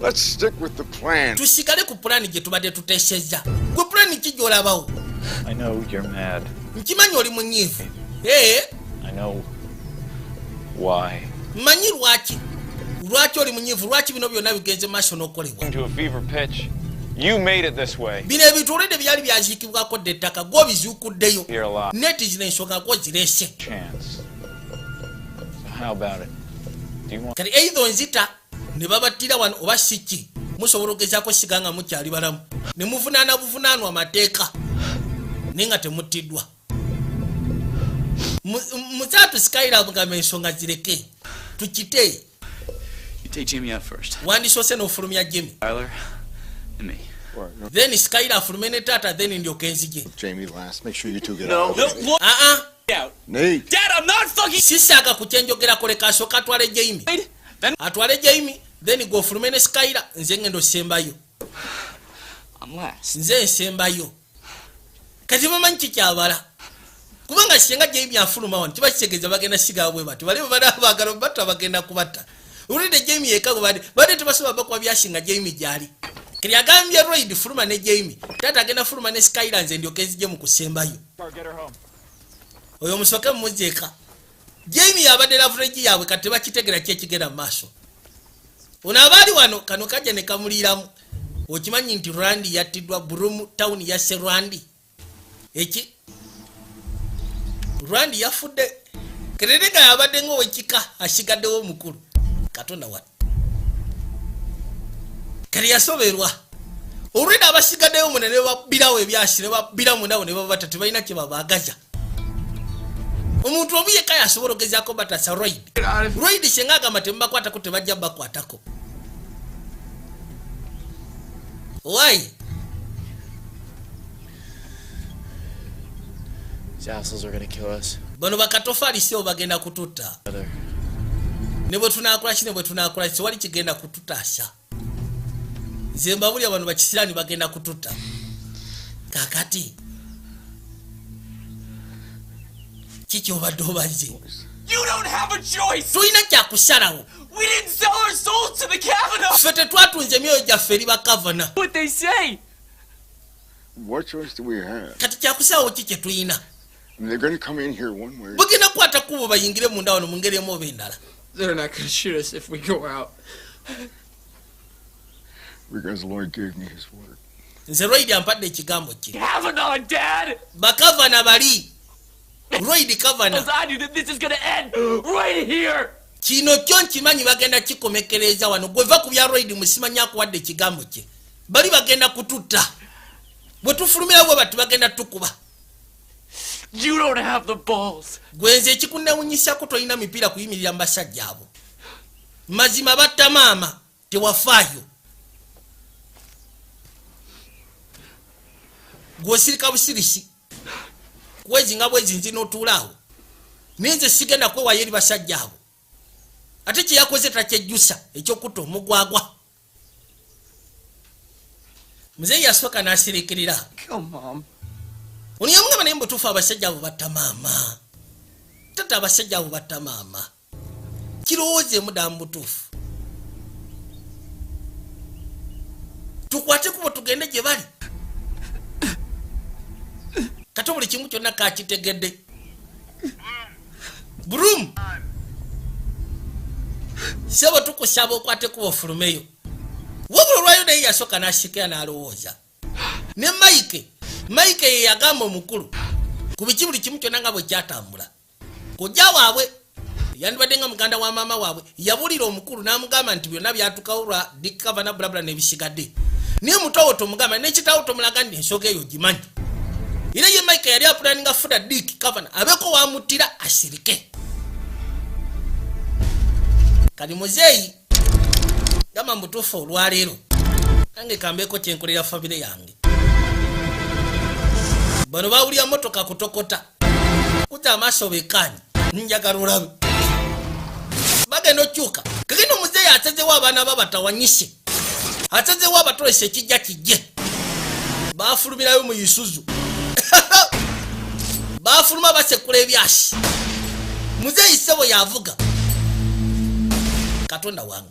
Let's stick with the plan. Tusigale ku pulaani gye tubadde tuteesezza. Gwe pulaani ki gy'olabawo? I know you're mad. Nkimanyi oli munyiivu ee. I know why. Mmanyi lwaki oli munyiivu, lwaki bino byonna bigenze maaso n'okukolebwa. To a fever pitch. You made it this way. Bino ebintu olwedde byali byaziikibwako dda ettaka, gwobizuukuddeyo. You're alive. Neti zino ensonga gwozireese. Chance. So how about it? Do you want Kati either nzita ne babattira wano oba siki musobola ogezaako siga nga mukyali balamu ne muvunaana buvunaanwa amateeka naye nga temuttiddwa. Muzaatu Skylar mugamba ensonga zireke tukite. You take Jamie out first. Wandisoose n'ofulumya Jimmy. Tyler and me. Then Skylar afulume ne taata, then ndyoke nzije. Jamie last. Make sure you two get No. out. No, look aa. out. Nate. Dad, I'm not fucking. Sisaaga ku kyenjogerako, leka asooka atwale Jamie. Then Atwale Jamie, then gwe ofulume ne Skylar, nze ngenda osembayo. I'm last. Nze nsembayo. Kati bamanyi kikyabala kubanga singa Jamie afuluma wano kiba kitegeeza bagenda sigala bwe bati bali bana baagala batta, bagenda kubatta. Olwedde Jamie yekka gwe badde tebasobola bakuba byasinga Jamie gyali. Kati agambye Royd, fuluma ne Jamie, taata agenda fuluma ne Skylar, nze ndyoke nzije mu kusembayo. Get her home. Oyo musoke mumuzeeka. Jamie yabadde leverage yaabwe, kati tebakitegera ki ekigenda mu maaso. Ono abaali wano kano kajja ne kamuliiramu. Okimanyi nti Randi yattiddwa? Broom Town yasse Randi. Eki Randi yafudde kerere nga yabadde ngaowekika asigaddewo omukulu. Katonda wa kati yasoberwa olwedde abasigaddeyo muna ne babbirawo ebyasi ne babbira munabo ne babatta, tebalina kye babaagaza. Omuntu omu yekka yasobola ogezaako batasa, Royd. Royd singa agamba temubakwatako, tebajja bakwatako. Why? These assholes are gonna kill us. Bano bakatofaali sibo bagenda kututta. Other. Ne bwe tunaakola ki, ne bwe tunaakola ki, tewali kigenda kututaasa. Nze mbabulya, bano bakisiraani bagenda kututta. Kakati kiki obadde obazze? You don't have a choice. Tulina kyakusalawo. We didn't sell our souls to the Kavanaugh. Ffe tetwatunze emyoyo gyaffe eri bakavana. What they say. What choice do we have? Kati kyakusalawo ki kye tulina? I mean, they're going to come in here one way. Bugenda kukwata kkubo bayingire munda wano mu ngeri emu oba endala. They're not gonna shoot us if we go out. Because Lloyd gave me his word. Nze Royd ampadde ekigambo kye. Kavanaugh, Dad. Bakavana bali, Royd Kavana. I knew that this is gonna end right here. Kino kyo nkimanyi bagenda kikomekereza wano. Gweva ku bya Royd, musimanyi akuwadde ekigambo kye. Bali bagenda kututta bwe tufulumira bwe bati, bagenda tukuba. You don't have the balls. Gwe nze ekikunewunyisako, tolina mipiira kuyimirira mu basajja abo. Mazima batta maama, tewafaayo, gwosirika busirisi kwezinga bwezinzi n'otuulaawo. Naye nze sigenda kwewayo eri basajja abo. Ate kyeyakoze takyejjusa, ekyokutta omugwagwa. Muzeeyi yasooka n'asirikirira. Kill Mom. Ono yamugamba, naye mubutuufu abasajja abo batta maama. Tata, abasajja abo batta maama, kirowoozeemu ddala mu butuufu. Tukwate kubo tugende gye bali. Kati buli kimu kyonna kakitegedde. Broom, sebo, tukusaba okwate kuba ofulumeyo. Wabula olwayo naye yasooka n'asikira n'alowooza ne Mike. Mike ye yagamba omukulu ku biki buli kimu kyonna nga bwe kyatambula. Kojja waabwe yandibadde nga muganda wa maama waabwe yabulira omukulu n'amugamba nti byonna byatukawo lwa Dick Kavana, bulabula n'ebisigadde. Naye mutowo tomugamba, nekitawo tomulaga nti ensonga eyo gimanyi. Era ye Mike yali apulaninga fuda Dick Kavana abeeko wamuttira asirike. Kali muzeeyi Gamba mutuufu, olwaleero nange kambeeko kyenkolera famire yange. Bano bawulira motoka kutokota, kuta amaaso bekaanyi, njagala olabe bagenda okyuka. Kagenda omuzeeyi atezewo abaana babatawanyise, atezewo abatolesa ekijja kijje. Bafulumirayo mu Isuzu, bafuluma basekula ebyasi. Muzeeyi sebo yavuga. Katonda wange,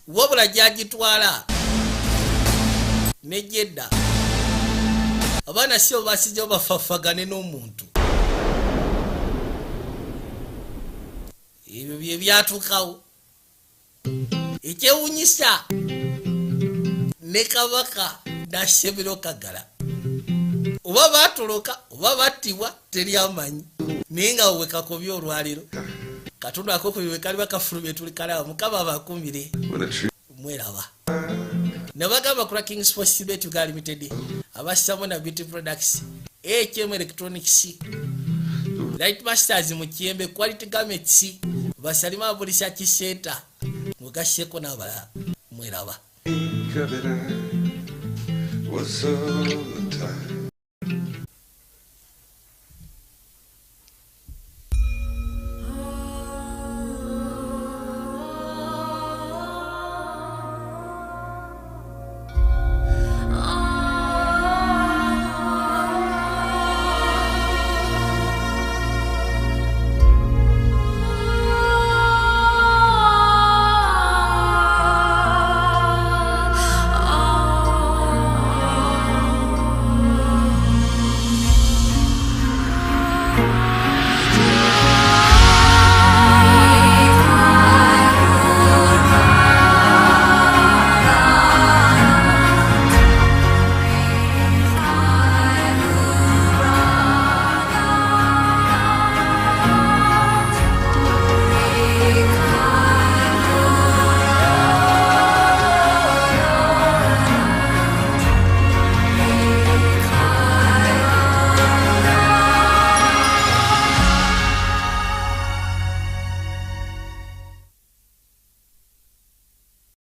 wabula gyagitwala nejedda abaana sibo basijjawo bafafagane n'omuntu. Ebyo bye byatuukawo. Ekyewunyisa, ne kabaka nasemero kagala oba batoloka oba battibwa, teri amanyi. Naye nga we kakobye olwaliro, katundu akokubiri we kaliba kafulumye, tuli kalaba. Mukama abakumire. Mweraba nabagamba kula King Sports Bet Uganda Limited, abasamo na Beauty Products, HM Electronics, Light Masters mu Kiyembe, Quality Garments, basalima abulisa kisenta mugasyeko n'abalala. Mweraba. Think of it, I was all the time.